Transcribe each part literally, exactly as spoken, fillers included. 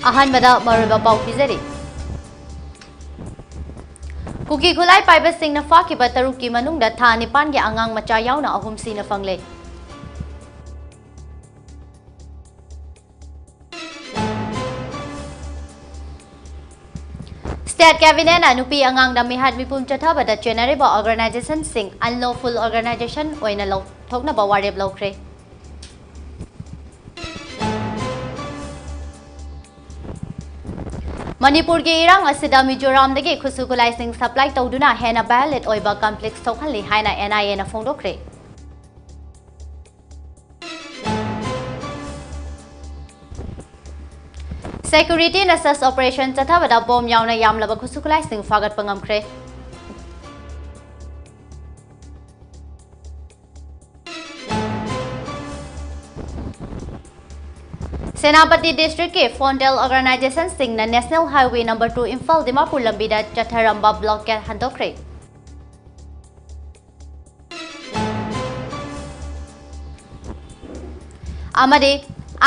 ꯑꯍꯥꯟꯕꯗ ꯃꯔꯨꯑꯣꯏꯕ ꯄꯥꯎ ꯄꯤꯖꯔꯤ꯫ ꯀꯨꯀꯤ ꯈꯨꯠꯂꯥꯏ ꯄꯥꯏꯕꯁꯤꯡꯅ ꯐꯥꯈꯤꯕ ꯇꯔꯨꯛꯀꯤ ꯃꯅꯨꯡꯗ ꯊꯥ ꯅꯤꯄꯥꯟꯒꯤ ꯑꯉꯥꯡ ꯃꯆꯥ ꯌꯥꯎꯅ ꯑꯍꯨꯝ ꯁꯤꯅ ꯐꯪꯂꯦ꯫ State Cabinet ꯅ ꯅꯨꯄꯤ ꯑꯉꯥꯡꯗ ꯃꯤꯍꯥꯠ ꯃꯤꯄꯨꯟ ꯆꯠꯊꯕꯗ ꯆꯦꯟꯅꯔꯤꯕ organization ꯁꯤꯡ unlawful organization ꯑꯣꯏꯅ ꯂꯧꯊꯣꯛꯅꯕ ꯋꯥꯔꯦꯞ ꯂꯧꯈ꯭ꯔꯦ꯫ ꯃꯅꯤꯄꯨꯔꯒꯤ ꯏꯔꯥꯡ ꯑꯁꯤꯗ ꯃꯤꯖꯣꯔꯥꯝꯗꯒꯤ ꯈꯨꯠꯁꯨ ꯈꯨꯠꯂꯥꯏꯁꯤꯡ supply ꯇꯧꯗꯨꯅ ꯍꯦꯟꯅ violent ꯑꯣꯏꯕ conflict ꯊꯣꯛꯍꯜꯂꯤ ꯍꯥꯏꯅ N I A ꯅ ꯐꯣꯡꯗꯣꯛꯈ꯭ꯔꯦ꯫ Security ꯅ search operation ꯆꯠꯊꯕꯗ bomb ꯌꯥꯎꯅ ꯌꯥꯝꯂꯕ ꯈꯨꯠꯁꯨ ꯈꯨꯠꯂꯥꯏꯁꯤꯡ ꯐꯥꯒꯠꯄ ꯉꯝꯈ꯭ꯔꯦ꯫ ꯁꯦꯅꯥꯄꯇꯤ district ꯀꯤ frontal organization ꯁꯤꯡꯅ National Highway number two Imphal Dimapur ꯂꯝꯕꯤꯗ ꯆꯠꯊꯔꯝꯕ blockade ꯍꯟꯗꯣꯛꯈ꯭ꯔꯦ꯫ ꯑꯃꯗꯤ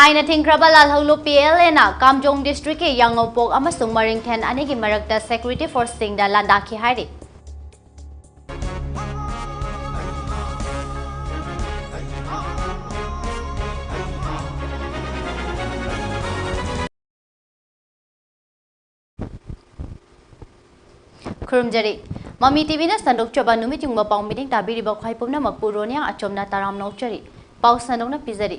ꯑꯥꯏꯟꯅ ꯊꯤꯡꯈ꯭ꯔꯕ ꯂꯥꯜꯍꯧꯂꯨꯞ P L A ꯅ ꯀꯥꯝꯖꯣꯡ district ꯀꯤ ꯌꯥꯉꯧꯄꯣꯛ ꯑꯃꯁꯨꯡ ꯃꯔꯤꯡꯊꯦꯟ ꯑꯅꯤꯒꯤ ꯃꯔꯛꯇ security force ꯁꯤꯡꯗ ꯂꯥꯟꯗꯥꯈꯤ ꯍꯥꯏꯔꯤ꯫ ꯈꯨꯔꯨꯝꯖꯔꯤ꯫ ꯃꯃꯤ T V ꯅ ꯁꯟꯗꯣꯛꯆꯕ ꯅꯨꯃꯤꯠ ꯌꯨꯡꯕ ꯄꯥꯎ ꯃꯤꯠꯌꯦꯡ ꯇꯥꯕꯤꯔꯤꯕ ꯈ꯭ꯋꯥꯏ ꯄꯨꯝꯅꯃꯛꯄꯨ ꯔꯣꯅꯤꯌꯥ ꯑꯆꯣꯝꯅ ꯇꯔꯥꯝꯅ ꯑꯣꯛꯆꯔꯤ꯫ ꯄꯥꯎ ꯁꯟꯗꯣꯛꯅ ꯄꯤꯖꯔꯤ꯫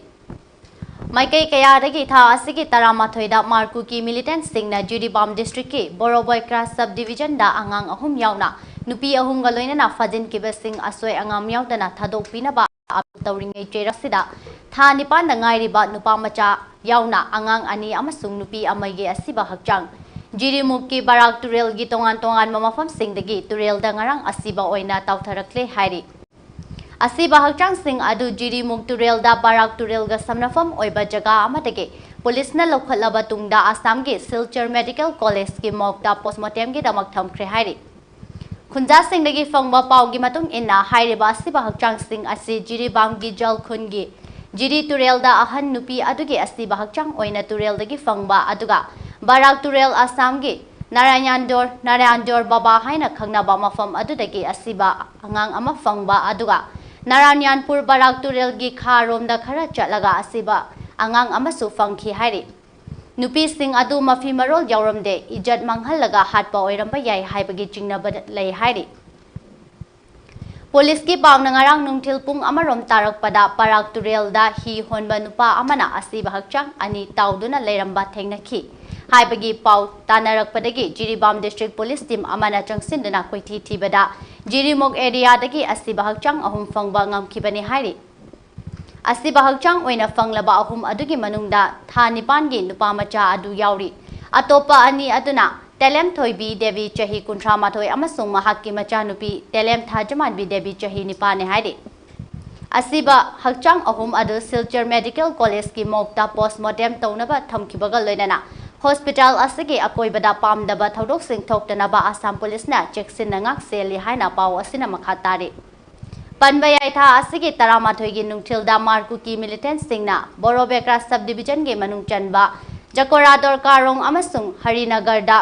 ꯃꯥꯏꯀꯩ ꯀꯌꯥꯗꯒꯤ ꯊꯥ ꯑꯁꯤꯒꯤ ꯇꯔꯥꯃꯥꯊꯣꯏꯗ ꯃꯥꯔ ꯀꯨꯀꯤ militant ꯁꯤꯡꯅ ꯖꯤꯔꯤꯕꯥꯝ district ꯀꯤ ꯕꯣꯔꯣꯕꯣꯏ cross sub division ꯗ ꯑꯉꯥꯡ ꯑꯍꯨꯝ ꯌꯥꯎꯅ ꯅꯨꯄꯤ ꯑꯍꯨꯝꯒ ꯂꯣꯏꯅꯅ ꯐꯥꯖꯤꯟꯈꯤꯕꯁꯤꯡ ꯑꯁꯣꯏ ꯑꯉꯥꯝ ꯌꯥꯎꯗꯅ ꯊꯥꯗꯣꯛꯄꯤꯅꯕ appeal ꯇꯧꯔꯤꯉꯩ ꯆꯩꯔꯛꯁꯤꯗ ꯊꯥ ꯅꯤꯄꯥꯟꯗ ꯉꯥꯏꯔꯤꯕ ꯅꯨꯄꯥ ꯃꯆꯥ ꯌꯥꯎꯅ ꯑꯉꯥꯡ ꯑꯅꯤ ꯑꯃꯁꯨꯡ ꯅꯨꯄꯤ ꯑꯃꯒꯤ ꯑꯁꯤꯕ ꯍꯛꯆꯥꯡ ꯖꯤꯔꯤꯃꯨꯛꯀꯤ ꯕꯔꯥꯛ ꯇꯨꯔꯦꯜꯒꯤ ꯇꯣꯉꯥꯟ ꯇꯣꯉꯥꯟꯕ ꯃꯐꯝꯁꯤꯡꯗꯒꯤ ꯇꯨꯔꯦꯜꯗ ꯉꯔꯥꯡ ꯑꯁꯤꯕ ꯑꯣꯏꯅ ꯇꯥꯎꯊꯔꯛꯂꯦ ꯍꯥꯏꯔꯤ꯫ ꯑꯁꯤꯕ ꯍꯛꯆꯥꯡꯁꯤꯡ ꯑꯗꯨ ꯖꯤꯔꯤꯃꯨꯛ ꯇꯨꯔꯦꯜꯗ ꯕꯔꯥꯛ ꯇꯨꯔꯦꯜꯒ ꯁꯝꯅꯐꯝ ꯑꯣꯏꯕ ꯖꯒꯥ ꯑꯃꯗꯒꯤ ꯄꯨꯂꯤꯁꯅ ꯂꯧꯈꯠꯂꯕ ꯇꯨꯡꯗ ꯑꯁꯥꯝꯒꯤ ꯁꯤꯜꯆꯔ Medical College ꯀꯤ morgue ꯇ postmortem ꯒꯤꯗꯃꯛ ꯊꯝꯈ꯭ꯔꯦ ꯍꯥꯏꯔꯤ꯫ ꯈꯨꯟꯖꯥꯁꯤꯡꯗꯒꯤ ꯐꯪꯕ ꯄꯥꯎꯒꯤ ꯃꯇꯨꯡ ꯏꯟꯅ, ꯍꯥꯏꯔꯤꯕ ꯑꯁꯤꯕ ꯍꯛꯆꯥꯡꯁꯤꯡ ꯑꯁꯤ ꯖꯤꯔꯤꯕꯥꯝꯒꯤ ꯖꯜ ꯈꯨꯟꯒꯤ ꯖꯤꯔꯤ ꯇꯨꯔꯦꯜꯗ ꯑꯍꯟ ꯅꯨꯄꯤ ꯑꯗꯨꯒꯤ ꯑꯁꯤꯕ ꯍꯛꯆꯥꯡ ꯑꯣꯏꯅ ꯇꯨꯔꯦꯜꯗꯒꯤ ꯐꯪꯕ, ꯑꯗꯨꯒ ꯕꯔꯥꯛ ꯇꯨꯔꯦꯜ ꯑꯁꯥꯝꯒꯤ ꯅꯥꯔꯥꯌꯟꯗꯣꯔ, ꯅꯥꯔꯥꯌꯟꯗꯣꯔ ꯕꯕꯥ ꯍꯥꯏꯅ ꯈꯪꯅꯕ ꯃꯐꯝ ꯑꯗꯨꯗꯒꯤ ꯑꯁꯤꯕ ꯑꯉꯥꯡ ꯑꯃ ꯐꯪꯕ, ꯑꯗꯨꯒ ꯅꯥꯔꯥꯌꯟꯄꯨꯔ ꯕꯔꯥꯛ ꯇꯨꯔꯦꯜꯒꯤ ꯈꯥꯔꯣꯝꯗ ꯈꯔ ꯆꯠꯂꯒ ꯑꯁꯤꯕ ꯑꯉꯥꯡ ꯑꯃꯁꯨ ꯐꯪꯈꯤ ꯍꯥꯏꯔꯤ꯫ ꯅꯨꯄꯤꯁꯤꯡ ꯑꯗꯨ ꯃꯐꯤ ꯃꯔꯣꯜ ꯌꯥꯎꯔꯝꯗꯦ, ꯏꯖꯠ ꯃꯥꯡꯍꯜꯂꯒ ꯍꯥꯠꯄ ꯑꯣꯏꯔꯝꯕ ꯌꯥꯏ ꯍꯥꯏꯕꯒꯤ ꯆꯤꯡꯅꯕ ꯂꯩ ꯍꯥꯏꯔꯤ꯫ ꯄꯨꯂꯤꯁꯀꯤ ꯄꯥꯎꯅ ꯉꯔꯥꯡ ꯅꯨꯡꯊꯤꯜ ꯄꯨꯡ ꯑꯃꯔꯣꯝ ꯇꯥꯔꯛꯄꯗ ꯄꯔꯥꯛ ꯇꯨꯔꯦꯜꯗ ꯍꯤ ꯍꯣꯟꯕ ꯅꯨꯄꯥ ꯑꯃꯅ ꯑꯁꯤꯕ ꯍꯛꯆꯥꯡ ꯑꯅꯤ ꯇꯥꯎꯗꯨꯅ ꯂꯩꯔꯝꯕ ꯊꯦꯡꯅꯈꯤ ꯍꯥꯏꯕꯒꯤ ꯄꯥꯎ ꯇꯥꯅꯔꯛꯄꯗꯒꯤ ꯖꯤꯔꯤꯕꯥꯝ ꯗꯤꯁꯇ꯭ꯔꯤꯛ ꯄꯨꯂꯤꯁ ꯇꯤꯝ ꯑꯃꯅ ꯆꯪꯁꯤꯟꯗꯨꯅ ꯀꯣꯏꯊꯤ ꯊꯤꯕꯗ ꯖꯤꯔꯤꯃꯣꯛ ꯑꯦꯔꯤꯌꯥꯗꯒꯤ ꯑꯁꯤꯕ ꯍꯛꯆꯥꯡ ꯑꯍꯨꯝ ꯐꯪꯕ ꯉꯝꯈꯤꯕꯅꯤ ꯍꯥꯏꯔꯤ꯫ ꯑꯁꯤꯕ ꯍꯛꯆꯥꯡ ꯑꯣꯏꯅ ꯐꯪꯂꯕ ꯑꯍꯨꯝ ꯑꯗꯨꯒꯤ ꯃꯅꯨꯡꯗ ꯊꯥ ꯅꯤꯄꯥꯟꯒꯤ ꯅꯨꯄꯥ ꯃꯆꯥ ꯑꯗꯨ ꯌꯥꯎꯔꯤ꯫ ꯑꯇꯣꯞꯄ ꯑꯅꯤ ꯑꯗꯨꯅ ꯇꯦꯂꯦꯝ ꯊꯣꯏꯕꯤ ꯗꯦꯕꯤ ꯆꯍꯤ ꯀꯨꯟꯊ꯭ꯔꯥ ꯃꯥꯊꯣꯏ ꯑꯃꯁꯨꯡ ꯃꯍꯥꯛꯀꯤ ꯃꯆꯥꯅꯨꯄꯤ ꯇꯦꯂꯦꯝ ꯊꯥꯖꯃꯥꯟꯕꯤ ꯗꯦꯕꯤ ꯆꯍꯤ ꯅꯤꯄꯥꯟꯅꯤ ꯍꯥꯏꯔꯤ꯫ ꯑꯁꯤꯕ ꯍꯛꯆꯥꯡ ꯑꯍꯨꯝ ꯑꯗꯨ ꯁꯤꯜꯆꯔ ꯃꯦꯗꯤꯀꯦꯜ ꯀꯣꯂꯦꯖꯀꯤ ꯃꯣꯔꯒꯇ ꯄꯣꯁꯃꯣꯔꯇꯦꯝ ꯇꯧꯅꯕ ꯊꯝꯈꯤꯕꯒ ꯂꯣꯏꯅꯅ ꯍꯣꯁꯄꯤꯇꯥꯜ ꯑꯁꯤꯒꯤ ꯑꯀꯣꯏꯕꯗ ꯄꯥꯝꯗꯕ ꯊꯧꯗꯣꯛꯁꯤꯡ ꯊꯣꯛꯇꯅꯕ ꯑꯁꯥꯝ ꯄꯨꯂꯤꯁꯅ ꯆꯦꯛꯁꯤꯟꯅ ꯉꯥꯛꯁꯦꯜꯂꯤ ꯍꯥꯏꯅ ꯄꯥꯎ ꯑꯁꯤꯅ ꯃꯈꯥ ꯇꯥꯔꯤ꯫ ꯄꯟꯕ ꯌꯥꯏ, ꯊꯥ ꯑꯁꯤꯒꯤ ꯇꯔꯥꯃꯥꯊꯣꯏꯒꯤ ꯅꯨꯡꯊꯤꯜꯗ ꯃꯥꯔꯀꯨꯀꯤ ꯃꯤꯂꯤꯇꯦꯟꯠꯁꯤꯡꯅ ꯕꯣꯔꯣꯕꯦꯀ꯭ꯔꯥ ꯁꯕ ꯗꯤꯕꯤꯖꯟꯒꯤ ꯃꯅꯨꯡ ꯆꯟꯕ ꯖꯀꯣꯔꯥꯗꯣꯔ ꯀꯥꯔꯣꯡ ꯑꯃꯁꯨꯡ ꯍꯔꯤꯅꯒꯔꯗ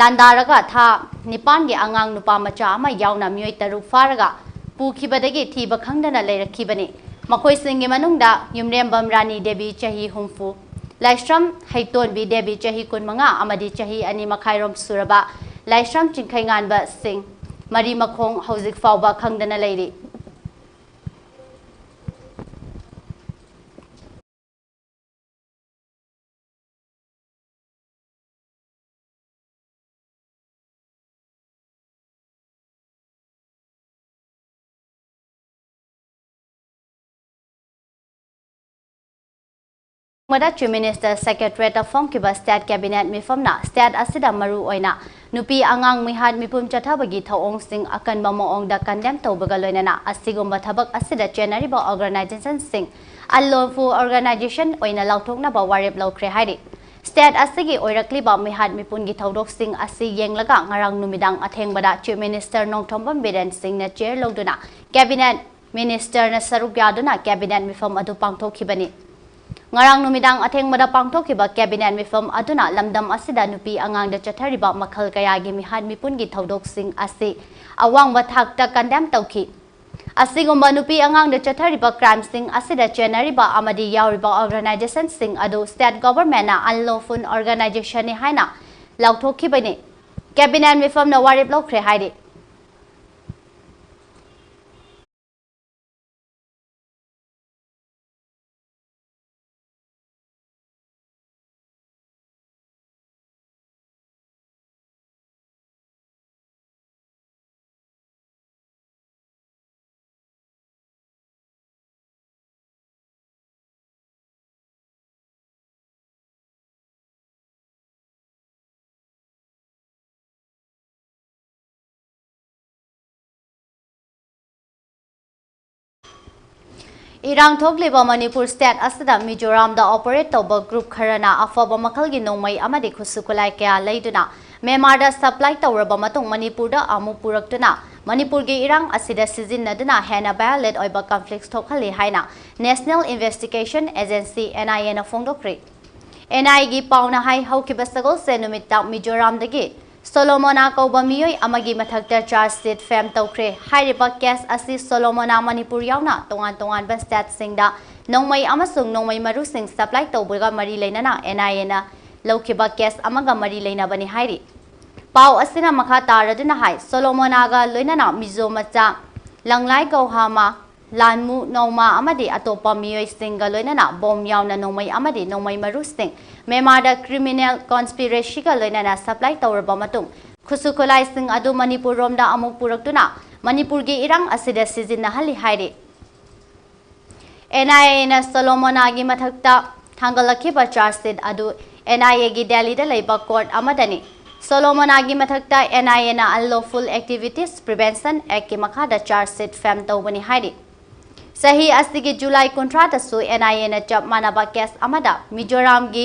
ꯂꯥꯟꯗꯥꯔꯒ ꯊꯥ ꯅꯤꯄꯥꯟꯒꯤ ꯑꯉꯥꯡ ꯅꯨꯄꯥ ꯃꯆꯥ ꯑꯃ ꯌꯥꯎꯅ ꯃꯤꯑꯣꯏ ꯇꯔꯨꯛ ꯐꯥꯔꯒ ꯄꯨꯈꯤꯕꯗꯒꯤ ꯊꯤꯕ ꯈꯪꯗꯅ ꯂꯩꯔꯛꯈꯤꯕꯅꯤ꯫ ꯃꯈꯣꯏꯁꯤꯡꯒꯤ ꯃꯅꯨꯡꯗ ꯌꯨꯝꯔꯦꯝꯕꯝ ꯔꯥꯅꯤ ꯗꯦꯕꯤ ꯆꯍꯤ ꯍꯨꯝꯐꯨ, ꯂꯥꯏꯁ꯭ꯔꯝ ꯍꯩꯇꯣꯟꯕꯤ ꯗꯦꯕꯤ ꯆꯍꯤ ꯀꯨꯟꯃꯉꯥ ꯑꯃꯗꯤ ꯆꯍꯤ ꯑꯅꯤ ꯃꯈꯥꯏꯔꯣꯝ ꯁꯨꯔꯕ ꯂꯥꯏꯁ꯭ꯔꯝ ꯆꯤꯡꯈꯩꯉꯥꯟꯕ ꯁꯤꯡ, ꯃꯔꯤ ꯃꯈꯣꯡ ꯍꯧꯖꯤꯛ ꯐꯥꯎꯕ ꯈꯪꯗꯅ ꯂꯩꯔꯤ꯫ ꯃꯗ Chief Minister Secretariat ꯐꯝꯈꯤꯕ state cabinet ꯃꯤꯐꯝꯅ state ꯑꯁꯤꯗ ꯃꯔꯨ ꯑꯣꯏꯅ ꯅꯨꯄꯤ ꯑꯉꯥꯡ ꯃꯤꯍꯥꯠ ꯃꯤꯄꯨꯝ ꯆꯠꯊꯕꯒꯤ ꯊꯧꯑꯣꯡꯁꯤꯡ ꯑꯀꯟꯕ ꯃꯑꯣꯡꯗ condemn ꯇꯧꯕꯒ ꯂꯣꯏꯅꯅ ꯑꯁꯤꯒꯨꯝꯕ ꯊꯕꯛ ꯑꯁꯤꯗ ꯆꯦꯟꯅꯔꯤꯕ organisationꯁꯤꯡ unlawful organisation ꯑꯣꯏꯅ ꯂꯥꯎꯊꯣꯛꯅꯕ ꯋꯥꯔꯦꯞ ꯂꯧꯈ꯭ꯔꯦ ꯍꯥꯏꯔꯤ꯫ State ꯑꯁꯤꯒꯤ ꯑꯣꯏꯔꯛꯂꯤꯕ ꯃꯤꯍꯥꯠ ꯃꯤꯄꯨꯟꯒꯤ ꯊꯧꯗꯣꯛꯁꯤꯡ ꯑꯁꯤ ꯌꯦꯡꯂꯒ ꯉꯔꯥꯡ ꯅꯨꯃꯤꯗꯥꯡ ꯑꯊꯦꯡꯕꯗ Chief Minister ꯅꯣꯡꯊꯣꯝꯕꯝ ꯕꯤꯔꯦꯟ ꯁꯤꯡꯅ chair ꯂꯧꯗꯨꯅ cabinet ꯃꯤꯅꯤꯁꯇꯔꯅ ꯁꯔꯨꯛ ꯌꯥꯗꯨꯅ ꯀꯦꯕꯤꯅꯦꯠ ꯃꯤꯐꯝ ꯑꯗꯨ ꯄꯥꯡꯊꯣꯛꯈꯤꯕꯅꯤ꯫ ꯉꯔꯥꯡ ꯅꯨꯃꯤꯗꯥꯡ ꯑꯊꯦꯡꯕꯗ ꯄꯥꯡꯊꯣꯛꯈꯤꯕ ꯀꯦꯕꯤꯅꯦꯠ ꯃꯤꯐꯝ ꯑꯗꯨꯅ ꯂꯝꯗꯝ ꯑꯁꯤꯗ ꯅꯨꯄꯤ ꯑꯉꯥꯡꯗ ꯆꯠꯊꯔꯤꯕ ꯃꯈꯜ ꯀꯌꯥꯒꯤ ꯃꯤꯍꯥꯠ ꯃꯤꯄꯨꯟꯒꯤ ꯊꯧꯗꯣꯛꯁꯤꯡ ꯑꯁꯤ ꯑꯋꯥꯡꯕ ꯊꯥꯛꯇ ꯀꯟꯗꯦꯝ ꯇꯧꯈꯤ꯫ ꯑꯁꯤꯒꯨꯝꯕ ꯅꯨꯄꯤ ꯑꯉꯥꯡꯗ ꯆꯠꯊꯔꯤꯕ ꯀ꯭ꯔꯥꯏꯝꯁꯤꯡ ꯑꯁꯤꯗ ꯆꯦꯟꯅꯔꯤꯕ ꯑꯃꯗꯤ ꯌꯥꯎꯔꯤꯕ ꯑꯣꯔꯒꯅꯥꯏꯖꯦꯁꯟꯁꯤꯡ ꯑꯗꯨ ꯁ꯭ꯇꯦꯠ ꯒꯣꯚꯔꯟꯃꯦꯟꯠꯅ ꯑꯟꯂꯣꯐꯨꯜ ꯑꯣꯔꯒꯅꯥꯏꯖꯦꯁꯟꯅꯤ ꯍꯥꯏꯅ ꯂꯥꯎꯊꯣꯛꯈꯤꯕꯅꯤ꯫ ꯀꯦꯕꯤꯅꯦꯠ ꯃꯤꯐꯝꯅ ꯋꯥꯔꯦꯞ ꯂꯧꯈ꯭ꯔꯦ ꯍꯥꯏꯔꯤ꯫ ꯏꯔꯥꯡ ꯊꯣꯛꯂꯤꯕ ꯃꯅꯤꯄꯨꯔ ꯁ꯭ꯇꯦꯠ ꯑꯁꯤꯗ ꯃꯤꯖꯣꯔꯥꯝꯗ ꯑꯣꯄꯔꯦꯠ ꯇꯧꯕ ꯒ꯭ꯔꯨꯞ ꯈꯔꯅ ꯑꯐꯕ ꯃꯈꯜꯒꯤ ꯅꯣꯡꯃꯩ ꯑꯃꯗꯤ ꯈꯨꯠꯁꯨ ꯈꯨꯠꯂꯥꯏ ꯀꯌꯥ ꯂꯩꯗꯨꯅ ꯃ꯭ꯌꯥꯟꯃꯥꯔꯗ ꯁꯄ꯭ꯂꯥꯏ ꯇꯧꯔꯕ ꯃꯇꯨꯡ ꯃꯅꯤꯄꯨꯔꯗ ꯑꯃꯨꯛ ꯄꯨꯔꯛꯇꯨꯅ ꯃꯅꯤꯄꯨꯔꯒꯤ ꯏꯔꯥꯡ ꯑꯁꯤꯗ ꯁꯤꯖꯤꯟꯅꯗꯨꯅ ꯍꯦꯟꯅ ꯚꯥꯏꯑꯣꯂꯦꯟꯠ ꯑꯣꯏꯕ ꯀꯟꯐ꯭ꯂꯤꯛꯁ ꯊꯣꯛꯍꯜꯂꯤ ꯍꯥꯏꯅ ꯅꯦꯁꯅꯦꯜ ꯏꯟꯚꯦꯁꯇꯤꯒꯦꯁꯟ ꯑꯦꯖꯦꯟꯁꯤ, ꯑꯦꯟ ꯑꯥꯏ ꯑꯦꯅ ꯐꯣꯡꯗꯣꯛꯈ꯭ꯔꯦ꯫ ꯑꯦꯟ ꯑꯥꯏ ꯑꯦꯒꯤ ꯄꯥꯎꯅ ꯍꯥꯏ, ꯍꯧꯈꯤꯕ ꯁꯒꯣꯜꯁꯦꯟ ꯅꯨꯃꯤꯠꯇ ꯃꯤꯖꯣꯔꯥꯝꯗꯒꯤ ꯁꯣꯂꯣꯃꯣꯅꯥ ꯀꯧꯕ ꯃꯤꯑꯣꯏ ꯑꯃꯒꯤ ꯃꯊꯛꯇ ꯆꯥꯔꯖ ꯁꯤꯠ ꯐ꯭ꯔꯦꯝ ꯇꯧꯈ꯭ꯔꯦ꯫ ꯍꯥꯏꯔꯤꯕ ꯀꯦꯁ ꯑꯁꯤ ꯁꯣꯂꯣꯃꯣꯅꯥ ꯃꯅꯤꯄꯨꯔ ꯌꯥꯎꯅ ꯇꯣꯉꯥꯟ ꯇꯣꯉꯥꯟꯕ ꯁ꯭ꯇꯦꯠꯁꯤꯡꯗ ꯅꯣꯡꯃꯩ ꯑꯃꯁꯨꯡ ꯅꯣꯡꯃꯩ ꯃꯔꯨꯁꯤꯡ ꯁꯄ꯭ꯂꯥꯏ ꯇꯧꯕꯒ ꯃꯔꯤ ꯂꯩꯅꯅ ꯑꯦꯟ ꯑꯥꯏ ꯑꯦꯅ ꯂꯧꯈꯤꯕ ꯀꯦꯁ ꯑꯃꯒ ꯃꯔꯤ ꯂꯩꯅꯕꯅꯤ ꯍꯥꯏꯔꯤ꯫ ꯄꯥꯎ ꯑꯁꯤꯅ ꯃꯈꯥ ꯇꯥꯔꯗꯨꯅ ꯍꯥꯏ, ꯁꯣꯂꯣꯃꯣꯅꯥꯒ ꯂꯣꯏꯅꯅ ꯃꯤꯖꯣ ꯃꯆꯥ ꯂꯪꯂꯥꯏ ꯒꯧꯍꯥꯃꯥ, ꯂꯥꯟꯃꯨ ꯅꯧꯃꯥ ꯑꯃꯗꯤ ꯑꯇꯣꯞꯄ ꯃꯤꯑꯣꯏꯁꯤꯡꯒ ꯂꯣꯏꯅꯅ ꯕꯣꯝ ꯌꯥꯎꯅ ꯅꯣꯡꯃꯩ ꯑꯃꯗꯤ ꯅꯣꯡꯃꯩ ꯃꯔꯨꯁꯤꯡ ꯃ꯭ꯌꯥꯟꯃꯥꯔꯗ ꯀ꯭ꯔꯤꯃꯤꯅꯦꯜ ꯀꯣꯟꯁꯄꯤꯔꯦꯁꯤꯒ ꯂꯣꯏꯅꯅ ꯁꯄ꯭ꯂꯥꯏ ꯇꯧꯔꯕ ꯃꯇꯨꯡ, ꯈꯨꯠꯁꯨ ꯈꯨꯠꯂꯥꯏꯁꯤꯡ ꯑꯗꯨ ꯃꯅꯤꯄꯨꯔ ꯔꯣꯝꯗ ꯑꯃꯨꯛ ꯄꯨꯔꯛꯇꯨꯅ ꯃꯅꯤꯄꯨꯔꯒꯤ ꯏꯔꯥꯡ ꯑꯁꯤꯗ ꯁꯤꯖꯤꯟꯅꯍꯜꯂꯤ ꯍꯥꯏꯔꯤ꯫ ꯑꯦꯟ ꯑꯥꯏ ꯑꯦꯅ ꯁꯣꯂꯣꯃꯣꯅꯥꯒꯤ ꯃꯊꯛꯇ ꯊꯥꯡꯒꯠꯂꯛꯈꯤꯕ ꯆꯥꯔꯖ ꯁꯤꯠ ꯑꯗꯨ ꯑꯦꯟ ꯑꯥꯏ ꯑꯦꯒꯤ ꯗꯦꯜꯂꯤꯗ ꯂꯩꯕ ꯀꯣꯔꯠ ꯑꯃꯗꯅꯤ꯫ ꯁꯣꯂꯣꯃꯣꯅꯥꯒꯤ ꯃꯊꯛꯇ ꯑꯦꯟ ꯑꯥꯏ ꯑꯦꯅ Unlawful Activities Prevention Actꯀꯤ ꯃꯈꯥꯗ ꯆꯥꯔꯖ ꯁꯤꯠ ꯐ꯭ꯔꯦꯝ ꯇꯧꯕꯅꯤ ꯍꯥꯏꯔꯤ꯫ ꯆꯍꯤ ꯑꯁꯤꯒꯤ ꯖꯨꯂꯥꯏ ꯀꯨꯟꯊ꯭ꯔꯥꯗꯁꯨ ꯑꯦꯟ ꯑꯥꯏ ꯑꯦꯅ ꯆꯞ ꯃꯥꯟꯅꯕ ꯀꯦꯁ ꯑꯃꯗ ꯃꯤꯖꯣꯔꯥꯝꯒꯤ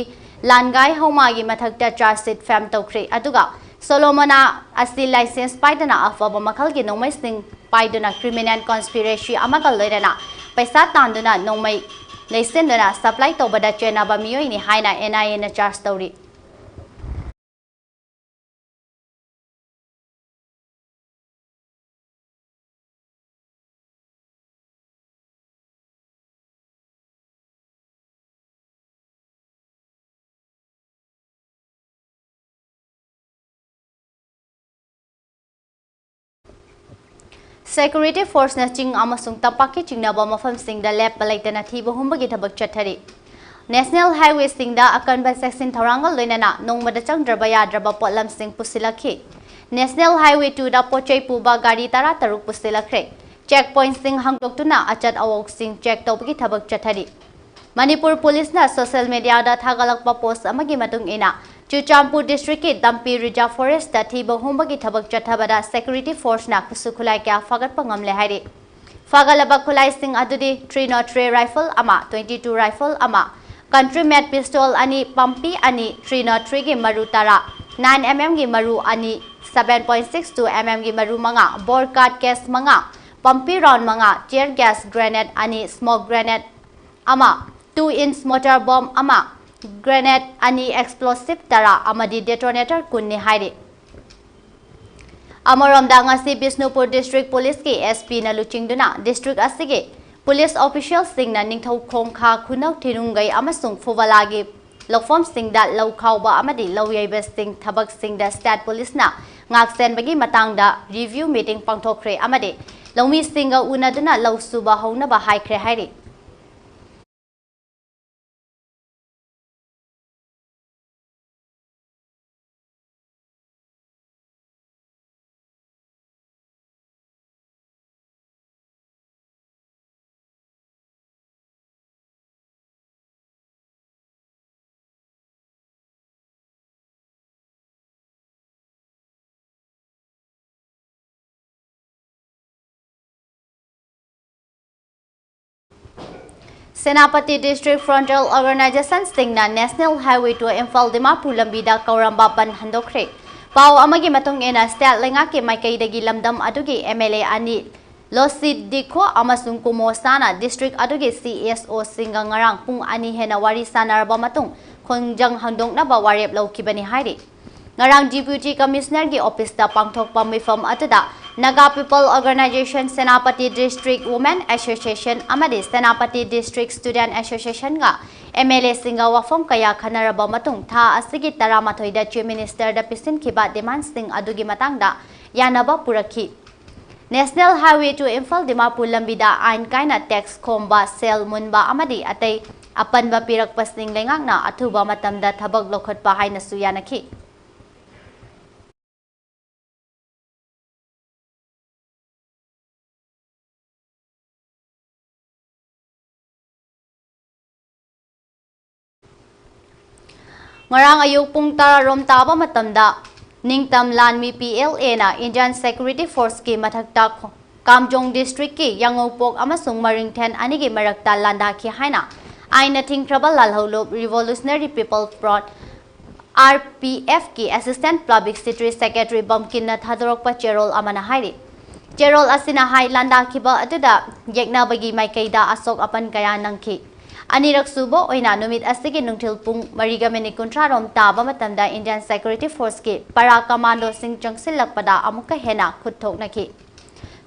ꯂꯥꯟꯒꯥꯏ ꯍꯧꯃꯥꯒꯤ ꯃꯊꯛꯇ ꯆꯥꯔꯖ ꯁꯤꯠ ꯐ꯭ꯔꯦꯝ ꯇꯧꯈ꯭ꯔꯦ꯫ ꯑꯗꯨꯒ ꯁꯣꯂꯣꯃꯣꯅꯥ ꯑꯁꯤ ꯂꯥꯏꯁꯦꯟꯁ ꯄꯥꯏꯗꯅ ꯑꯐꯕ ꯃꯈꯜꯒꯤ ꯅꯣꯡꯃꯩꯁꯤꯡ ꯄꯥꯏꯗꯨꯅ criminal conspiracy ꯑꯃꯒ ꯂꯣꯏꯅꯅ ꯄꯩꯁꯥ ꯇꯥꯟꯗꯨꯅ ꯅꯣꯡꯃꯩ ꯂꯩꯁꯤꯟꯗꯨꯅ supply ꯇꯧꯕꯗ ꯆꯦꯟꯅꯕ ꯃꯤꯑꯣꯏꯅꯤ ꯍꯥꯏꯅ N I A ꯅ charge ꯇꯧꯔꯤ꯫ Security force ꯅ ꯆꯤꯡ ꯑꯃꯁꯨꯡ ꯇꯝꯄꯥꯛꯀꯤ ꯆꯤꯡꯅꯕ ꯃꯐꯝꯁꯤꯡꯗ ꯂꯦꯞꯄ ꯂꯩꯇꯅ ꯊꯤꯕ ꯍꯨꯝꯕꯒꯤ ꯊꯕꯛ ꯆꯠꯊꯔꯤ꯫ National highway ꯁꯤꯡꯗ ꯑꯀꯟꯕ ꯆꯦꯛꯁꯤꯟ ꯊꯧꯔꯥꯡꯒ ꯂꯣꯏꯅꯅ ꯅꯣꯡꯃꯗ ꯆꯪꯗ꯭ꯔꯕ ꯌꯥꯗ꯭ꯔꯕ ꯄꯣꯠꯂꯝꯁꯤꯡ ꯄꯨꯁꯤꯜꯂꯛꯈꯤ꯫ National highway two ꯗ ꯄꯣꯠ ꯆꯩ ꯄꯨꯕ ꯒꯥꯔꯤ ꯇꯔꯥ ꯇꯔꯨꯛ ꯄꯨꯁꯤꯜꯂꯛꯈ꯭ꯔꯦ꯫ Check point ꯁꯤꯡ ꯍꯥꯡꯗꯣꯛꯇꯨꯅ ꯑꯆꯠ ꯑꯋꯣꯛꯁꯤꯡ check ꯇꯧꯕꯒꯤ ꯊꯕꯛ ꯆꯠꯊꯔꯤ꯫ ꯃꯅꯤꯄꯨꯔ ꯄꯨꯂꯤꯁꯅ social media ꯗ ꯊꯥꯒꯠꯂꯛꯄ post ꯑꯃꯒꯤ ꯃꯇꯨꯡ ꯏꯟꯅ, ꯆꯨꯔꯆꯥꯟꯄꯨꯔ district ꯀꯤ ꯇꯝꯄꯤ reserve forest ꯇ ꯊꯤꯕ ꯍꯨꯝꯕꯒꯤ ꯊꯕꯛ ꯆꯠꯊꯕꯗ security force ꯅ ꯈꯨꯠꯁꯨ ꯈꯨꯠꯂꯥꯏ ꯀꯌꯥ ꯐꯥꯒꯠꯄ ꯉꯝꯂꯦ ꯍꯥꯏꯔꯤ꯫ ꯐꯥꯒꯠꯂꯕ ꯈꯨꯠꯂꯥꯏꯁꯤꯡ ꯑꯗꯨꯗꯤ three nought three rifle ꯑꯃ, twenty two rifle ꯑꯃ, country made pistol ꯑꯅꯤ, ꯄꯝꯄꯤ ꯑꯅꯤ, three nought three ꯒꯤ ꯃꯔꯨ ꯇꯔꯥ, nine M M ꯒꯤ ꯃꯔꯨ ꯑꯅꯤ, seven point six two M M ꯒꯤ ꯃꯔꯨ ꯃꯉꯥ, bore card case ꯃꯉꯥ, ꯄꯝꯄꯤ round ꯃꯉꯥ, tear gas grenade ꯑꯅꯤ, smoke grenade ꯑꯃ, two inch mortar bomb ꯑꯃ, grenade ꯑꯅꯤ, explosive ꯇꯔꯥ ꯑꯃꯗꯤ detonator ꯀꯨꯟꯅꯤ ꯍꯥꯏꯔꯤ꯫ ꯑꯃꯔꯣꯝꯗ, ꯉꯁꯤ ꯕꯤꯁꯅꯨꯄꯨꯔ district ꯄꯨꯂꯤꯁꯀꯤ S P ꯅ ꯂꯨꯆꯤꯡꯗꯨꯅ district ꯑꯁꯤꯒꯤ ꯄꯨꯂꯤꯁ official ꯁꯤꯡꯅ ꯅꯤꯡꯊꯧ ꯈꯣꯡꯈꯥ, ꯈꯨꯅꯧ ꯊꯤꯅꯨꯡꯒꯩ ꯑꯃꯁꯨꯡ ꯐꯨꯕꯂꯥꯒꯤ ꯂꯧꯐꯝꯁꯤꯡꯗ ꯂꯧ ꯈꯥꯎꯕ ꯑꯃꯗꯤ ꯂꯧ ꯌꯩꯕꯁꯤꯡ ꯊꯕꯛꯁꯤꯡꯗ state ꯄꯨꯂꯤꯁꯅ ꯉꯥꯛꯁꯦꯟꯕꯒꯤ ꯃꯇꯥꯡꯗ review meeting ꯄꯥꯡꯊꯣꯛꯈ꯭ꯔꯦ ꯑꯃꯗꯤ ꯂꯧꯃꯤꯁꯤꯡꯒ ꯎꯅꯗꯨꯅ ꯂꯧ ꯁꯨꯕ ꯍꯧꯅꯕ ꯍꯥꯏꯈ꯭ꯔꯦ ꯍꯥꯏꯔꯤ꯫ ꯁꯦꯅꯥꯄꯇꯤ district frontal organization ꯁꯤꯡꯅ National Highway two Imphal Dimapur ꯂꯝꯕꯤꯗ ꯀꯧꯔꯝꯕ ꯕꯟ ꯍꯟꯗꯣꯛꯈ꯭ꯔꯦ꯫ ꯄꯥꯎ ꯑꯃꯒꯤ ꯃꯇꯨꯡ ꯏꯟꯅ, ꯁ꯭ꯇꯦꯠ ꯂꯩꯉꯥꯛꯀꯤ ꯃꯥꯏꯀꯩꯗꯒꯤ ꯂꯝꯗꯝ ꯑꯗꯨꯒꯤ ꯑꯦꯝ ꯑꯦꯜ ꯑꯦ ꯑꯅꯤ, ꯂꯣꯁꯤꯠ ꯗꯤꯈꯣ ꯑꯃꯁꯨꯡ ꯀꯨꯃꯣ ꯁꯥꯅ ꯗꯤꯁꯇ꯭ꯔꯤꯛ ꯑꯗꯨꯒꯤ ꯁꯤ ꯑꯦꯁ ꯑꯣꯁꯤꯡꯒ ꯉꯔꯥꯡ ꯄꯨꯡ ꯑꯅꯤ ꯍꯦꯟꯅ ꯋꯥꯔꯤ ꯁꯥꯟꯅꯔꯕ ꯃꯇꯨꯡ, ꯈꯣꯡꯖꯪ ꯍꯟꯗꯣꯛꯅꯕ ꯋꯥꯔꯦꯞ ꯂꯧꯈꯤꯕꯅꯤ ꯍꯥꯏꯔꯤ꯫ ꯉꯔꯥꯡ ꯗꯤꯄ꯭ꯌꯨꯇꯤ ꯀꯃꯤꯁꯅꯔꯒꯤ ꯑꯣꯐꯤꯁꯇ ꯄꯥꯡꯊꯣꯛꯄ ꯃꯤꯐꯝ ꯑꯗꯨꯗ Naga people organisation Senapati district women association ꯑꯃꯗꯤ ꯁꯦꯅꯥꯄꯇꯤ ꯗꯤꯁꯇ꯭ꯔꯤꯛ ꯁ꯭ꯇꯨꯗꯦꯟꯠ ꯑꯦꯁꯣꯁꯤꯌꯦꯁꯟꯒ ꯑꯦꯝ ꯑꯦꯜ ꯑꯦꯁꯤꯡꯒ ꯋꯥꯐꯝ ꯀꯌꯥ ꯈꯟꯅꯔꯕ ꯃꯇꯨꯡ, ꯊꯥ ꯑꯁꯤꯒꯤ ꯇꯔꯥꯃꯥꯊꯣꯏꯗ ꯆꯤꯐ ꯃꯤꯅꯤꯁꯇꯔꯗ ꯄꯤꯁꯤꯟꯈꯤꯕ ꯗꯤꯃꯥꯟꯁꯤꯡ ꯑꯗꯨꯒꯤ ꯃꯇꯥꯡꯗ ꯌꯥꯅꯕ ꯄꯨꯔꯛꯈꯤ꯫ National highway two Imphal Dimapur ꯂꯝꯕꯤꯗ ꯑꯥꯏꯟ ꯀꯥꯏꯅ ꯇꯦꯛꯁ ꯈꯣꯝꯕ, ꯁꯦꯜ ꯃꯨꯟꯕ ꯑꯃꯗꯤ ꯑꯇꯩ ꯑꯄꯟꯕ ꯄꯤꯔꯛꯄꯁꯤꯡ ꯂꯩꯉꯥꯛꯅ ꯑꯊꯨꯕ ꯃꯇꯝꯗ ꯊꯕꯛ ꯂꯧꯈꯠꯄ ꯍꯥꯏꯅꯁꯨ ꯌꯥꯅꯈꯤ꯫ ꯉꯔꯥꯡ ꯑꯌꯨꯛ ꯄꯨꯡ ꯇꯔꯥ ꯔꯣꯝ ꯇꯥꯕ ꯃꯇꯝꯗ ꯅꯤꯡꯇꯝ ꯂꯥꯟꯃꯤ ꯄꯤ ꯑꯦꯜ ꯑꯦꯅ ꯏꯟꯗꯤꯌꯥꯟ ꯁꯦꯀ꯭ꯌꯨꯔꯤꯇꯤ ꯐꯣꯔꯁꯀꯤ ꯃꯊꯛꯇ ꯈꯣ-, ꯀꯥꯝꯖꯣꯡ ꯗꯤꯁꯇ꯭ꯔꯤꯛꯀꯤ ꯌꯥꯉꯧꯄꯣꯛ ꯑꯃꯁꯨꯡ ꯃꯔꯤꯡꯊꯦꯟ ꯑꯅꯤꯒꯤ ꯃꯔꯛꯇ ꯂꯥꯟꯗꯥꯈꯤ ꯍꯥꯏꯅ ꯑꯥꯏꯟꯅ ꯊꯤꯡꯈ꯭ꯔꯕ ꯂꯥꯜꯍꯧꯂꯨꯞ revolutionary people front, R P ꯑꯦꯐꯀꯤ ꯑꯦꯁꯤꯁꯇꯦꯟꯠ ꯄꯕ꯭ꯂꯤꯛ ꯁꯦꯀ꯭ꯔꯦꯇꯔꯤ ꯁꯦꯀ꯭ꯔꯦꯇꯔꯤ ꯕꯝꯀꯤꯟꯅ ꯊꯥꯗꯣꯔꯛꯄ ꯆꯦꯔꯣꯜ ꯑꯃꯅ ꯍꯥꯏꯔꯤ꯫ ꯆꯦꯔꯣꯜ ꯑꯁꯤꯅ ꯍꯥꯏ, ꯂꯥꯟꯗꯥꯈꯤꯕ ꯑꯗꯨꯗ ꯌꯦꯛꯅꯕꯒꯤ ꯃꯥꯏꯀꯩꯗ ꯑꯁꯣꯛ ꯑꯄꯟ ꯀꯌꯥ ꯅꯪꯈꯤ꯫ ꯑꯅꯤꯔꯛ ꯁꯨꯕ ꯑꯣꯏꯅ ꯅꯨꯃꯤꯠ ꯑꯁꯤꯒꯤ ꯅꯨꯡꯊꯤꯜ ꯄꯨꯡ ꯃꯔꯤꯒ ꯃꯤꯅꯤꯠ ꯀꯨꯟꯊ꯭ꯔꯥ ꯔꯣꯝ ꯇꯥꯕ ꯃꯇꯝꯗ ꯏꯟꯗꯤꯌꯥꯟ ꯁꯦꯀ꯭ꯌꯨꯔꯤꯇꯤ ꯐꯣꯔꯁꯀꯤ ꯄꯔꯥ ꯀꯃꯥꯟꯗꯣꯁꯤꯡ ꯆꯪꯁꯤꯜꯂꯛꯄꯗ ꯑꯃꯨꯛꯀ ꯍꯦꯟꯅ ꯈꯨꯠ ꯊꯣꯛꯅꯈꯤ꯫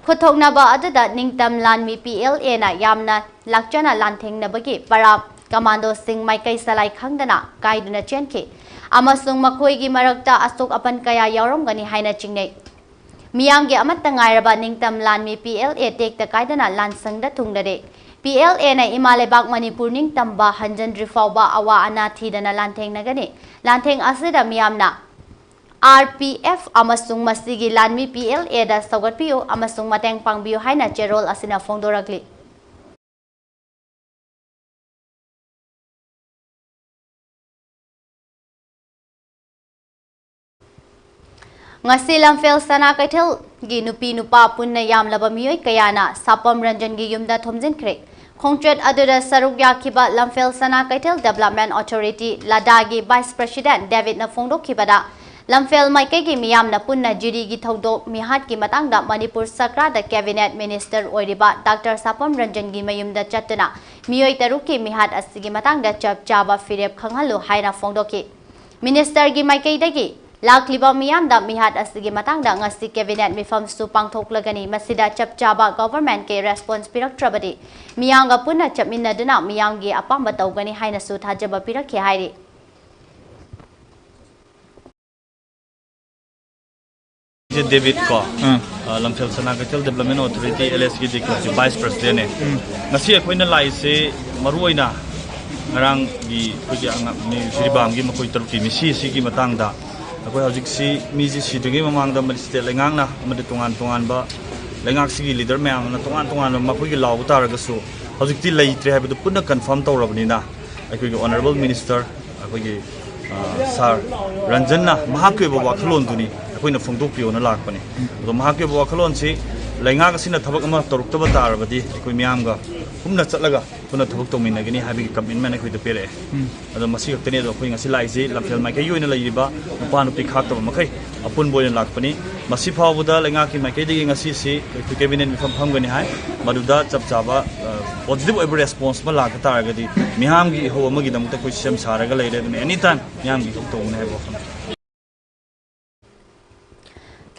ꯈꯨꯠ ꯊꯣꯛꯅꯕ ꯑꯗꯨꯗ ꯅꯤꯡꯇꯝ ꯂꯥꯟꯃꯤ ꯄꯤ ꯑꯦꯜ ꯑꯦꯅ ꯌꯥꯝꯅ ꯂꯥꯛꯆꯅ ꯂꯥꯟꯊꯦꯡꯅꯕꯒꯤ ꯄꯔꯥ ꯀꯃꯥꯟꯗꯣꯁꯤꯡ ꯃꯥꯏꯀꯩ ꯁꯂꯥꯏ ꯈꯪꯗꯅ ꯀꯥꯏꯗꯨꯅ ꯆꯦꯟꯈꯤ ꯑꯃꯁꯨꯡ ꯃꯈꯣꯏꯒꯤ ꯃꯔꯛꯇ ꯑꯁꯣꯛ ꯑꯄꯟ ꯀꯌꯥ ꯌꯥꯎꯔꯝꯒꯅꯤ ꯍꯥꯏꯅ ꯆꯤꯡꯅꯩ꯫ ꯃꯤꯌꯥꯝꯒꯤ ꯑꯃꯠꯇ ꯉꯥꯏꯔꯕ ꯅꯤꯡꯇꯝ ꯂꯥꯟꯃꯤ ꯄꯤ ꯑꯦꯜ ꯑꯦ ꯇꯦꯛꯇ ꯀꯥꯏꯗꯅ ꯂꯥꯟꯁꯪꯗ ꯊꯨꯡꯂꯔꯦ꯫ ꯄꯤ ꯑꯦꯜ ꯑꯦꯅ ꯏꯃꯥ ꯂꯩꯕꯥꯛ ꯃꯅꯤꯄꯨꯔ ꯅꯤꯡꯇꯝꯕ ꯍꯟꯖꯤꯟꯗ꯭ꯔꯤ ꯐꯥꯎꯕ ꯑꯋꯥ ꯑꯅꯥ ꯊꯤꯗꯅ ꯂꯥꯟꯊꯦꯡꯅꯒꯅꯤ꯫ ꯂꯥꯟꯊꯦꯡ ꯑꯁꯤꯗ ꯃꯤꯌꯥꯝꯅ ꯑꯥꯔ ꯄꯤ ꯑꯦꯐ ꯑꯃꯁꯨꯡ ꯃꯁꯤꯒꯤ ꯂꯥꯟꯃꯤ ꯄꯤ ꯑꯦꯜ ꯑꯦꯗ ꯁꯧꯒꯠꯄꯤꯌꯨ ꯑꯃꯁꯨꯡ ꯃꯇꯦꯡ ꯄꯥꯡꯕꯤꯌꯨ ꯍꯥꯏꯅ ꯆꯦꯔꯣꯜ ꯑꯁꯤꯅ ꯐꯣꯡꯗꯣꯔꯛꯂꯤ꯫ ꯉꯁꯤ ꯂꯝꯐꯦꯜ ꯁꯅꯥ ꯀꯩꯊꯦꯜꯒꯤ ꯅꯨꯄꯤ ꯅꯨꯄꯥ ꯄꯨꯟꯅ ꯌꯥꯝꯂꯕ ꯃꯤꯑꯣꯏ ꯀꯌꯥꯅ ꯁꯥꯄꯝ ꯔꯟꯖꯟꯒꯤ ꯌꯨꯝꯗ ꯊꯣꯝꯖꯤꯟꯈ꯭ꯔꯦ꯫ ꯈꯣꯡꯆꯠ ꯑꯗꯨꯗ ꯁꯔꯨꯛ ꯌꯥꯈꯤꯕ ꯂꯝꯐꯦꯜ ꯁꯅꯥ ꯀꯩꯊꯦꯜ ꯗꯦꯕꯂꯞꯃꯦꯟ ꯑꯣꯊꯣꯔꯤꯇꯤ, ꯂꯗꯥꯒꯤ ꯚꯥꯏꯁ ꯄ꯭ꯔꯦꯁꯤꯗꯦꯟꯠ ꯗꯦꯕꯤꯗꯅ ꯐꯣꯡꯗꯣꯛꯈꯤꯕꯗ, ꯂꯝꯐꯦꯜ ꯃꯥꯏꯀꯩꯒꯤ ꯃꯤꯌꯥꯝꯅ ꯄꯨꯟꯅ ꯖꯤꯔꯤꯒꯤ ꯊꯧꯗꯣꯛ ꯃꯤꯍꯥꯠꯀꯤ ꯃꯇꯥꯡꯗ ꯃꯅꯤꯄꯨꯔ ꯁꯔꯀꯥꯔꯗ ꯀꯦꯕꯤꯅꯦꯠ ꯃꯤꯅꯤꯁꯇꯔ ꯑꯣꯏꯔꯤꯕ ꯗꯥꯛꯇꯔ ꯁꯥꯄꯝ ꯔꯟꯖꯟꯒꯤ ꯃꯌꯨꯝꯗ ꯆꯠꯇꯨꯅ ꯃꯤꯑꯣꯏ ꯇꯔꯨꯛꯀꯤ ꯃꯤꯍꯥꯠ ꯑꯁꯤꯒꯤ ꯃꯇꯥꯡꯗ ꯆꯞ ꯆꯥꯕ ꯐꯤꯔꯦꯞ ꯈꯪꯍꯜꯂꯨ ꯍꯥꯏꯅ ꯐꯣꯡꯗꯣꯛꯈꯤ꯫ ꯃꯤꯅꯤꯁꯇꯔꯒꯤ ꯃꯥꯏꯀꯩꯗꯒꯤ ꯂꯥꯛꯂꯤꯕ ꯃꯤꯌꯥꯝꯗ ꯃꯤꯍꯥꯠ ꯑꯁꯤꯒꯤ ꯃꯇꯥꯡꯗ ꯉꯁꯤ ꯀꯦꯕꯤꯅꯦꯠ ꯃꯤꯐꯝꯁꯨ ꯄꯥꯡꯊꯣꯛꯂꯒꯅꯤ꯫ ꯃꯁꯤꯗ ꯆꯞ ꯆꯥꯕ ꯒꯣꯚꯔꯟꯃꯦꯟꯠꯀꯤ ꯔꯦꯁꯄꯣꯟꯁ ꯄꯤꯔꯛꯇ꯭ꯔꯕꯗꯤ ꯃꯤꯌꯥꯝꯒ ꯄꯨꯟꯅ ꯆꯠꯃꯤꯟꯅꯗꯨꯅ ꯃꯤꯌꯥꯝꯒꯤ ꯑꯄꯥꯝꯕ ꯇꯧꯒꯅꯤ ꯍꯥꯏꯅꯁꯨ ꯊꯥꯖꯕ ꯄꯤꯔꯛꯈꯤ ꯍꯥꯏꯔꯤ꯫ ꯁꯦ ꯗꯦꯕꯤꯠ ꯀꯣ, ꯑꯥ꯫ ꯑ, ꯂꯝꯐꯦꯜ ꯁꯅꯥ ꯀꯩꯊꯦꯜ ꯗꯤꯕ꯭ꯂꯞꯃꯦꯟ ꯑꯣꯊꯣꯔꯤꯇꯤ, ꯑꯦꯜ ꯑꯦꯁ ꯀꯤ ꯗꯤ ꯀ꯭ꯂꯕꯀꯤ ꯚꯥꯏꯁ ꯄ꯭ꯔꯁꯤꯗꯦꯟꯅꯦ꯫ ꯎꯝ꯫ ꯉꯁꯤ ꯑꯩꯈꯣꯏꯅ ꯂꯥꯛꯏꯁꯦ ꯃꯔꯨꯑꯣꯏꯅ ꯉꯔꯥꯡꯒꯤ ꯑꯩꯈꯣꯏꯒꯤ ꯑꯉꯥꯡ ꯃꯤ ꯖꯤꯔꯤꯕꯥꯝꯒꯤ ꯃꯈꯣꯏ ꯇꯔꯨꯛꯀꯤ ꯃꯤꯁꯤ ꯑꯁꯤꯒꯤ ꯃꯇꯥꯡꯗ ꯑꯩꯈꯣꯏ ꯍꯧꯖꯤꯛꯁꯤ ꯃꯤꯁꯤ ꯁꯤꯗ꯭ꯔꯤꯉꯩ ꯃꯃꯥꯡꯗ ꯃꯦꯖꯤꯁꯇ꯭ꯔꯦꯠ ꯂꯩꯉꯥꯛꯅ ꯑꯃꯗꯤ ꯇꯣꯉꯥꯟ ꯇꯣꯉꯥꯟꯕ ꯂꯩꯉꯥꯛꯁꯤꯒꯤ ꯂꯤꯗꯔ ꯃꯌꯥꯝ ꯑꯃꯅ ꯇꯣꯉꯥꯟ ꯇꯣꯉꯥꯟꯕ ꯃꯈꯣꯏꯒꯤ ꯂꯥꯎꯕ ꯇꯥꯔꯒꯁꯨ ꯍꯧꯖꯤꯛꯇꯤ ꯂꯩꯇ꯭ꯔꯦ ꯍꯥꯏꯕꯗꯨ ꯄꯨꯟꯅ ꯀꯟꯐꯥꯔꯝ ꯇꯧꯔꯕꯅꯤꯅ ꯑꯩꯈꯣꯏꯒꯤ ꯑꯣꯅꯔꯦꯕꯜ ꯃꯤꯅꯤꯁꯇꯔ ꯑꯩꯈꯣꯏꯒꯤ, ꯑ, ꯁꯥꯔ ꯔꯟꯖꯟꯅ ꯃꯍꯥꯛꯀꯤ ꯑꯣꯏꯕ ꯋꯥꯈꯜꯂꯣꯟꯗꯨꯅꯤ ꯑꯩꯈꯣꯏꯅ ꯐꯣꯡꯗꯣꯛꯄꯤꯌꯣꯅ ꯂꯥꯛꯄꯅꯤ꯫ ꯑꯗꯣ ꯃꯍꯥꯛꯀꯤ ꯑꯣꯏꯕ ꯋꯥꯈꯜꯂꯣꯟꯁꯤ ꯂꯩꯉꯥꯛ ꯑꯁꯤꯅ ꯊꯕꯛ ꯑꯃ ꯇꯧꯔꯛꯇꯕ ꯇꯥꯔꯕꯗꯤ ꯑꯩꯈꯣꯏ ꯃꯤꯌꯥꯝꯒ ꯄꯨꯟꯅ ꯆꯠꯂꯒ ꯄꯨꯟꯅ ꯊꯕꯛ ꯇꯧꯃꯤꯟꯅꯒꯅꯤ ꯍꯥꯏꯕꯒꯤ ꯀꯃꯤꯠꯃꯦꯟ ꯑꯩꯈꯣꯏꯗ ꯄꯤꯔꯛꯑꯦ꯫ ꯎꯝ꯫ ꯑꯗꯣ ꯃꯁꯤ ꯈꯛꯇꯅꯤ꯫ ꯑꯗꯣ ꯑꯩꯈꯣꯏ ꯉꯁꯤ ꯂꯥꯛꯏꯁꯤ ꯂꯝꯐꯦꯜ ꯃꯥꯏꯀꯩꯒꯤ ꯑꯣꯏꯅ ꯂꯩꯔꯤꯕ ꯅꯨꯄꯥ ꯅꯨꯄꯤ ꯈꯥꯛꯇꯕ ꯃꯈꯩ ꯑꯄꯨꯟꯕ ꯑꯣꯏꯅ ꯂꯥꯛꯄꯅꯤ꯫ ꯃꯁꯤ ꯐꯥꯎꯕꯗ ꯂꯩꯉꯥꯛꯀꯤ ꯃꯥꯏꯀꯩꯗꯒꯤ ꯉꯁꯤꯁꯤ ꯑꯩꯈꯣꯏ ꯀꯦꯕꯤꯅꯦꯠ ꯃꯤꯐꯝ ꯐꯝꯒꯅꯤ ꯍꯥꯏ꯫ ꯃꯗꯨꯗ ꯆꯞ ꯆꯥꯕ, ꯑ, ꯄꯣꯖꯤꯇꯤꯚ ꯑꯣꯏꯕ ꯔꯦꯁꯄꯣꯟꯁ ꯑꯃ ꯂꯥꯛꯄ ꯇꯥꯔꯒꯗꯤ ꯃꯤꯌꯥꯝꯒꯤ ꯏꯍꯧ ꯑꯃꯒꯤꯗꯃꯛꯇ ꯑꯩꯈꯣꯏ ꯁꯦꯝ ꯁꯥꯔꯒ ꯂꯩꯔꯦ꯫ ꯑꯗꯨꯅ ꯑꯦꯅꯤ ꯇꯥꯏꯝ ꯃꯤꯌꯥꯝꯒꯤ ꯏꯍꯧ ꯇꯧꯒꯅꯤ ꯍꯥꯏꯕ ꯋꯥꯐꯝ꯫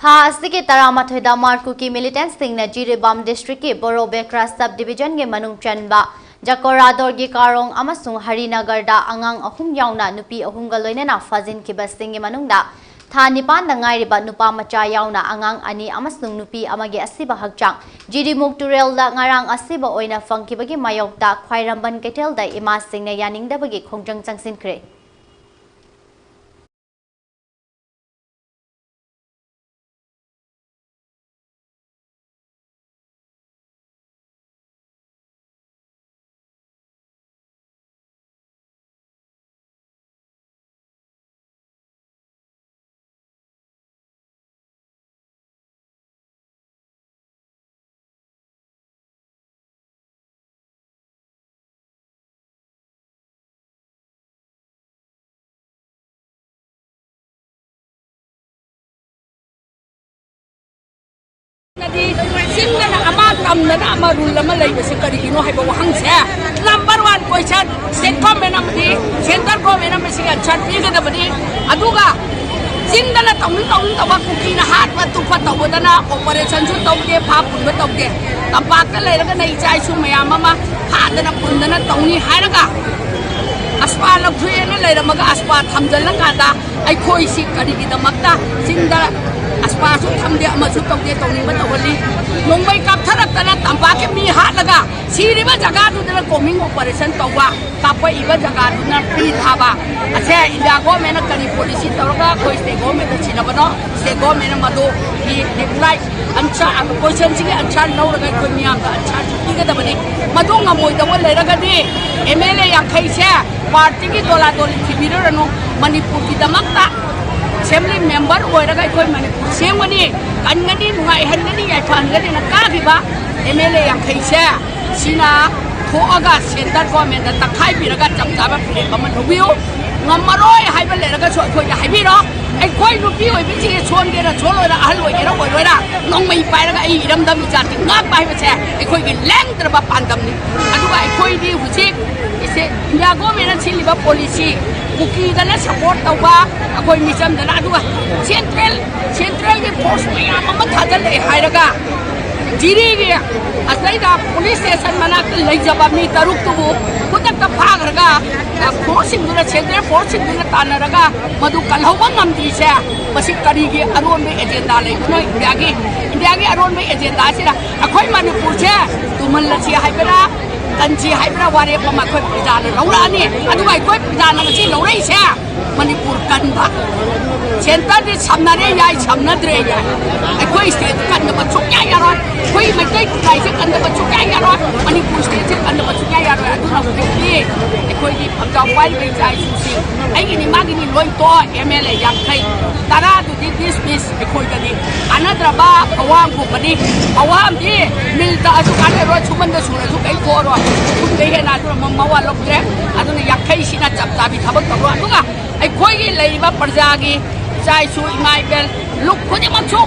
ꯊꯥ ꯑꯁꯤꯒꯤ ꯇꯔꯥꯃꯥꯊꯣꯏꯗ ꯃꯥꯔꯀꯨꯀꯤ ꯃꯤꯂꯤꯇꯦꯟꯠꯁꯤꯡꯅ ꯖꯤꯔꯤꯕꯥꯝ ꯗꯤꯁꯇ꯭ꯔꯤꯛꯀꯤ ꯕꯣꯔꯣ ꯕꯦꯀ꯭ꯔꯥ ꯁꯕ ꯗꯤꯕꯤꯖꯟꯒꯤ ꯃꯅꯨꯡ ꯆꯟꯕ ꯖꯀꯣꯔꯥꯗꯣꯔꯒꯤ ꯀꯥꯔꯣꯡ ꯑꯃꯁꯨꯡ ꯍꯔꯤꯅꯒꯔꯗ ꯑꯉꯥꯡ ꯑꯍꯨꯝ ꯌꯥꯎꯅ ꯅꯨꯄꯤ ꯑꯍꯨꯝꯒ ꯂꯣꯏꯅꯅ ꯐꯥꯖꯤꯟꯈꯤꯕꯁꯤꯡꯒꯤ ꯃꯅꯨꯡꯗ ꯊꯥ ꯅꯤꯄꯥꯟꯗ ꯉꯥꯏꯔꯤꯕ ꯅꯨꯄꯥ ꯃꯆꯥ ꯌꯥꯎꯅ ꯑꯉꯥꯡ ꯑꯅꯤ ꯑꯃꯁꯨꯡ ꯅꯨꯄꯤ ꯑꯃꯒꯤ ꯑꯁꯤꯕ ꯍꯛꯆꯥꯡ ꯖꯤꯔꯤꯃꯨꯛ ꯇꯨꯔꯦꯜꯗ ꯉꯔꯥꯡ ꯑꯁꯤꯕ ꯑꯣꯏꯅ ꯐꯪꯈꯤꯕꯒꯤ ꯃꯥꯌꯣꯛꯇ ꯈ꯭ꯋꯥꯏꯔꯝꯕꯟ ꯀꯩꯊꯦꯜꯗ ꯏꯃꯥꯁꯤꯡꯅ ꯌꯥꯅꯤꯡꯗꯕꯒꯤ ꯈꯣꯡꯖꯪ ꯆꯪꯁꯤꯟꯈ꯭ꯔꯦ꯫ ꯆꯤꯡꯗꯅ ꯑꯃ, ꯇꯝꯗꯅ ꯑꯃ, ꯔꯨꯜ ꯑꯃ ꯂꯩꯕꯁꯦ ꯀꯔꯤꯒꯤꯅꯣ ꯍꯥꯏꯕ ꯋꯥꯍꯪꯁꯦ number one question state government ꯑꯃꯗꯤ central government ꯑꯃ ꯁꯤꯒꯤ answer ꯄꯤꯒꯗꯕꯅꯤ꯫ ꯑꯗꯨꯒ ꯆꯤꯡꯗꯅ ꯇꯧꯅꯤꯡ ꯇꯧꯅꯤꯡ ꯇꯧꯕ, ꯀꯨꯀꯤꯅ ꯍꯥꯠꯄ ꯇꯨꯞꯄ ꯇꯧꯕꯗꯅ operationꯁꯨ ꯇꯧꯗꯦ, ꯐꯥ ꯄꯨꯟꯕ ꯇꯧꯗꯦ꯫ ꯇꯝꯄꯥꯛꯇ ꯂꯩꯔꯒꯅ ꯏꯆꯥ ꯏꯁꯨ ꯃꯌꯥꯝ ꯑꯃ ꯐꯥꯗꯅ ꯄꯨꯟꯗꯅ ꯇꯧꯅꯤ ꯍꯥꯏꯔꯒ ꯑꯁꯄꯥ ꯂꯧꯊꯣꯛꯑꯦꯅ ꯂꯩꯔꯝꯃꯒ ꯑꯁꯄꯥ ꯊꯝꯖꯤꯜꯂꯀꯥꯟꯗ ꯑꯩꯈꯣꯏꯁꯤ ꯀꯔꯤꯒꯤꯗꯃꯛꯇ ꯆꯤꯡꯗ ꯑꯁꯄꯥꯁꯨ ꯊꯝꯗꯦ, ꯑꯃꯁꯨ ꯇꯧꯗꯦ, ꯇꯧꯅꯤꯡꯕ ꯇꯧꯍꯜꯂꯤ? ꯅꯣꯡꯃꯩ ꯀꯥꯞꯊꯔꯛꯇꯅ ꯇꯝꯄꯥꯛꯀꯤ ꯃꯤ ꯍꯥꯠꯂꯒ ꯁꯤꯔꯤꯕ ꯖꯒꯥꯗꯨꯗꯅ combing operation ꯇꯧꯕ, ꯀꯥꯞꯄꯛꯏꯕ ꯖꯒꯥꯗꯨꯅ ꯄꯤ ꯊꯥꯕ꯫ ꯑꯁꯦ ꯏꯟꯗꯤꯌꯥ ꯒꯣꯔꯃꯦꯟꯅ ꯀꯔꯤ ꯄꯣꯂꯤꯁꯤ ꯇꯧꯔꯒ ꯑꯩꯈꯣꯏ ꯁ꯭ꯇꯦꯠ ꯒꯣꯔꯃꯦꯟꯗ ꯁꯤꯟꯅꯕꯅꯣ? ꯁ꯭ꯇꯦꯠ ꯒꯣꯔꯃꯦꯟꯅ ꯃꯗꯨꯒꯤ ꯔꯤꯄ꯭ꯂꯥꯏ ꯑꯟꯁꯔ, ꯀꯣꯏꯁꯟꯁꯤꯒꯤ ꯑꯟꯁꯔ ꯂꯧꯔꯒ ꯑꯩꯈꯣꯏ ꯃꯤꯌꯥꯝꯗ ꯑꯟꯁꯔꯁꯨ ꯄꯤꯒꯗꯕꯅꯤ꯫ ꯃꯗꯨ ꯉꯝꯃꯣꯏꯗꯕ ꯂꯩꯔꯒꯗꯤ ꯑꯦꯝ ꯑꯦꯜ ꯑꯦ ꯌꯥꯡꯈꯩꯁꯦ ꯄꯥꯔꯇꯤꯒꯤ ꯗꯣꯂꯥꯗꯣꯂꯤ ꯊꯤꯕꯤꯔꯨꯔꯅꯨ꯫ ꯃꯅꯤꯄꯨꯔꯒꯤꯗꯃꯛꯇ ꯑꯦꯁꯦꯝꯕ꯭ꯂꯤ ꯃꯦꯝꯕꯔ ꯑꯣꯏꯔꯒ ꯑꯩꯈꯣꯏ ꯃꯅꯤꯄꯨꯔ ꯁꯦꯝꯒꯅꯤ, ꯀꯟꯒꯅꯤ, ꯅꯨꯡꯉꯥꯏꯍꯟꯒꯅꯤ, ꯌꯥꯏꯐꯍꯟꯒꯅꯤꯅ ꯀꯥꯈꯤꯕ ꯑꯦꯝ ꯑꯦꯜ ꯑꯦ ꯌꯥꯡꯈꯩꯁꯦ ꯁꯤꯅ ꯊꯣꯛꯑꯒ ꯁꯦꯟꯇꯔ ꯒꯣꯔꯃꯦꯟꯗ ꯇꯪꯈꯥꯏ ꯄꯤꯔꯒ ꯆꯞ ꯆꯥꯕ ꯐꯤꯔꯦꯞ ꯑꯃ ꯂꯧꯕꯤꯌꯨ꯫ ꯉꯝꯃꯔꯣꯏ ꯍꯥꯏꯕ ꯂꯩꯔꯒꯁꯨ ꯑꯩꯈꯣꯏꯗ ꯍꯥꯏꯕꯤꯔꯣ꯫ ꯑꯩꯈꯣꯏ ꯅꯨꯄꯤ ꯑꯣꯏꯕꯤꯁꯤꯡꯁꯦ ꯁꯣꯟꯒꯦꯔꯥ ꯁꯣꯜꯂꯣꯏꯔꯥ, ꯑꯍꯜ ꯑꯣꯏꯒꯦꯔꯥ ꯑꯣꯏꯔꯣꯏꯔꯥ, ꯅꯣꯡꯃꯩ ꯄꯥꯏꯔꯒ ꯑꯩ ꯏꯔꯝꯗꯝ ꯏꯖꯥꯇꯤ ꯉꯥꯛꯄ ꯍꯥꯏꯕꯁꯦ ꯑꯩꯈꯣꯏꯒꯤ ꯂꯦꯡꯗ꯭ꯔꯕ ꯄꯥꯟꯗꯝꯅꯤ꯫ ꯑꯗꯨꯒ ꯑꯩꯈꯣꯏꯗꯤ ꯍꯧꯖꯤꯛ ꯏꯁꯇꯦꯠ ꯏꯟꯗꯤꯌꯥ ꯒꯣꯔꯃꯦꯟꯅ ꯁꯤꯜꯂꯤꯕ ꯄꯣꯂꯤꯁꯤ, ꯀꯨꯀꯤꯗꯅ ꯁꯄꯣꯔꯠ ꯇꯧꯕ, ꯑꯩꯈꯣꯏ ꯃꯤꯆꯝꯗꯅ, ꯑꯗꯨꯒ ꯁꯦꯟꯇ꯭ꯔꯦꯜ, ꯁꯦꯟꯇ꯭ꯔꯦꯜꯒꯤ ꯐꯣꯔꯁ ꯃꯌꯥꯝ ꯑꯃ ꯊꯥꯖꯤꯜꯂꯛꯑꯦ ꯍꯥꯏꯔꯒ ꯖꯤꯔꯤꯒꯤ ꯑꯁꯤꯗꯩꯗ ꯄꯨꯂꯤꯁ ꯁ꯭ꯇꯦꯁꯟ ꯃꯅꯥꯛꯇ ꯂꯩꯖꯕ ꯃꯤ ꯇꯔꯨꯛꯇꯨꯕꯨ ꯈꯨꯗꯛꯇ ꯐꯥꯈ꯭ꯔꯒ, ꯑ, ꯐꯣꯔꯁꯁꯤꯡꯗꯨꯅ, ꯁꯦꯟꯇ꯭ꯔꯦꯜ ꯐꯣꯔꯁꯁꯤꯡꯗꯨꯅ ꯇꯥꯟꯅꯔꯒ ꯃꯗꯨ ꯀꯜꯍꯧꯕ ꯉꯝꯗ꯭ꯔꯤꯁꯦ, ꯃꯁꯤ ꯀꯔꯤꯒꯤ ꯑꯔꯣꯟꯕ ꯑꯦꯖꯦꯟꯗꯥ ꯂꯩꯕꯅꯣ? ꯏꯟꯗꯤꯌꯥꯒꯤ, ꯏꯟꯗꯤꯌꯥꯒꯤ ꯑꯔꯣꯟꯕ ꯑꯦꯖꯦꯟꯗꯥꯁꯤꯅ ꯑꯩꯈꯣꯏ ꯃꯅꯤꯄꯨꯔꯁꯦ ꯇꯨꯝꯍꯜꯂꯁꯤ ꯍꯥꯏꯕ꯭ꯔꯥ, ꯀꯟꯁꯤ ꯍꯥꯏꯕ꯭ꯔꯥ ꯋꯥꯔꯦꯞ ꯑꯃ ꯑꯩꯈꯣꯏ ꯄ꯭ꯔꯖꯥꯅ ꯂꯧꯔꯛꯑꯅꯤ꯫ ꯑꯗꯨꯒ ꯑꯩꯈꯣꯏ ꯄ꯭ꯔꯖꯥꯅ ꯉꯁꯤ ꯂꯧꯔꯛꯏꯁꯦ, ꯃꯅꯤꯄꯨꯔ ꯀꯟꯕ, ꯁꯦꯟꯇꯔꯗꯤ ꯁꯝꯅꯔꯦ ꯌꯥꯏ, ꯁꯝꯅꯗ꯭ꯔꯦ ꯌꯥꯏ, ꯑꯩꯈꯣꯏ ꯁ꯭ꯇꯦꯠ ꯀꯟꯗꯕ ꯁꯨꯡꯌꯥ ꯌꯥꯔꯣꯏ꯫ ꯑꯩꯈꯣꯏ ꯃꯩꯇꯩ ꯈꯨꯟꯅꯥꯏꯁꯦ ꯀꯟꯗꯕ ꯁꯨꯡꯌꯥ ꯌꯥꯔꯣꯏ꯫ ꯃꯅꯤꯄꯨꯔ ꯁ꯭ꯇꯦꯠꯁꯦ ꯀꯟꯗꯕ ꯁꯨꯡꯌꯥ ꯌꯥꯔꯣꯏ꯫ ꯑꯗꯨꯅ ꯍꯧꯖꯤꯛꯇꯤ ꯑꯩꯈꯣꯏꯒꯤ ꯐꯝꯖꯥꯎ ꯄꯥꯏꯔꯤꯕ ꯏꯆꯥ ꯏꯁꯨꯁꯤꯡ, ꯑꯩꯒꯤꯅꯤ ꯃꯥꯒꯤꯅꯤ ꯂꯣꯏ ꯇꯣꯛ, ꯑꯦꯝ ꯑꯦꯜ ꯑꯦ ꯌꯥꯡꯈꯩ, ꯇꯔꯥꯗꯨꯗꯤ ꯗꯤꯁꯃꯤꯁ꯫ ꯑꯩꯈꯣꯏꯗꯗꯤ ꯀꯥꯟꯅꯗ꯭ꯔꯕ ꯐꯋꯥꯝꯒꯨꯝꯕꯅꯤ꯫ ꯐꯋꯥꯝꯗꯤ ꯃꯤꯜ ꯇꯛꯑꯁꯨ ꯀꯥꯟꯅꯔꯣꯏ, ꯁꯨꯃꯟꯗ ꯁꯨꯔꯁꯨ ꯀꯩꯝ ꯊꯣꯛꯑꯔꯣꯏ꯫ ꯁꯨꯝꯗꯩ ꯍꯦꯟꯅ ꯑꯗꯨꯅ ꯃ-, ꯃꯋꯥ ꯂꯧꯗ꯭ꯔꯦ꯫ ꯑꯗꯨꯅ ꯌꯥꯡꯈꯩꯁꯤꯅ ꯆꯞ ꯆꯥꯕꯤ ꯊꯕꯛ ꯇꯧꯔꯣ꯫ ꯑꯗꯨꯒ ꯑꯩꯈꯣꯏꯒꯤ ꯂꯩꯔꯤꯕ ꯄ꯭ꯔꯖꯥꯒꯤ ꯏꯆꯥ ꯏꯁꯨ, ꯏꯃꯥ ꯏꯕꯦꯜ, ꯂꯨꯞ ꯈꯨꯗꯤꯡꯃꯛꯁꯨ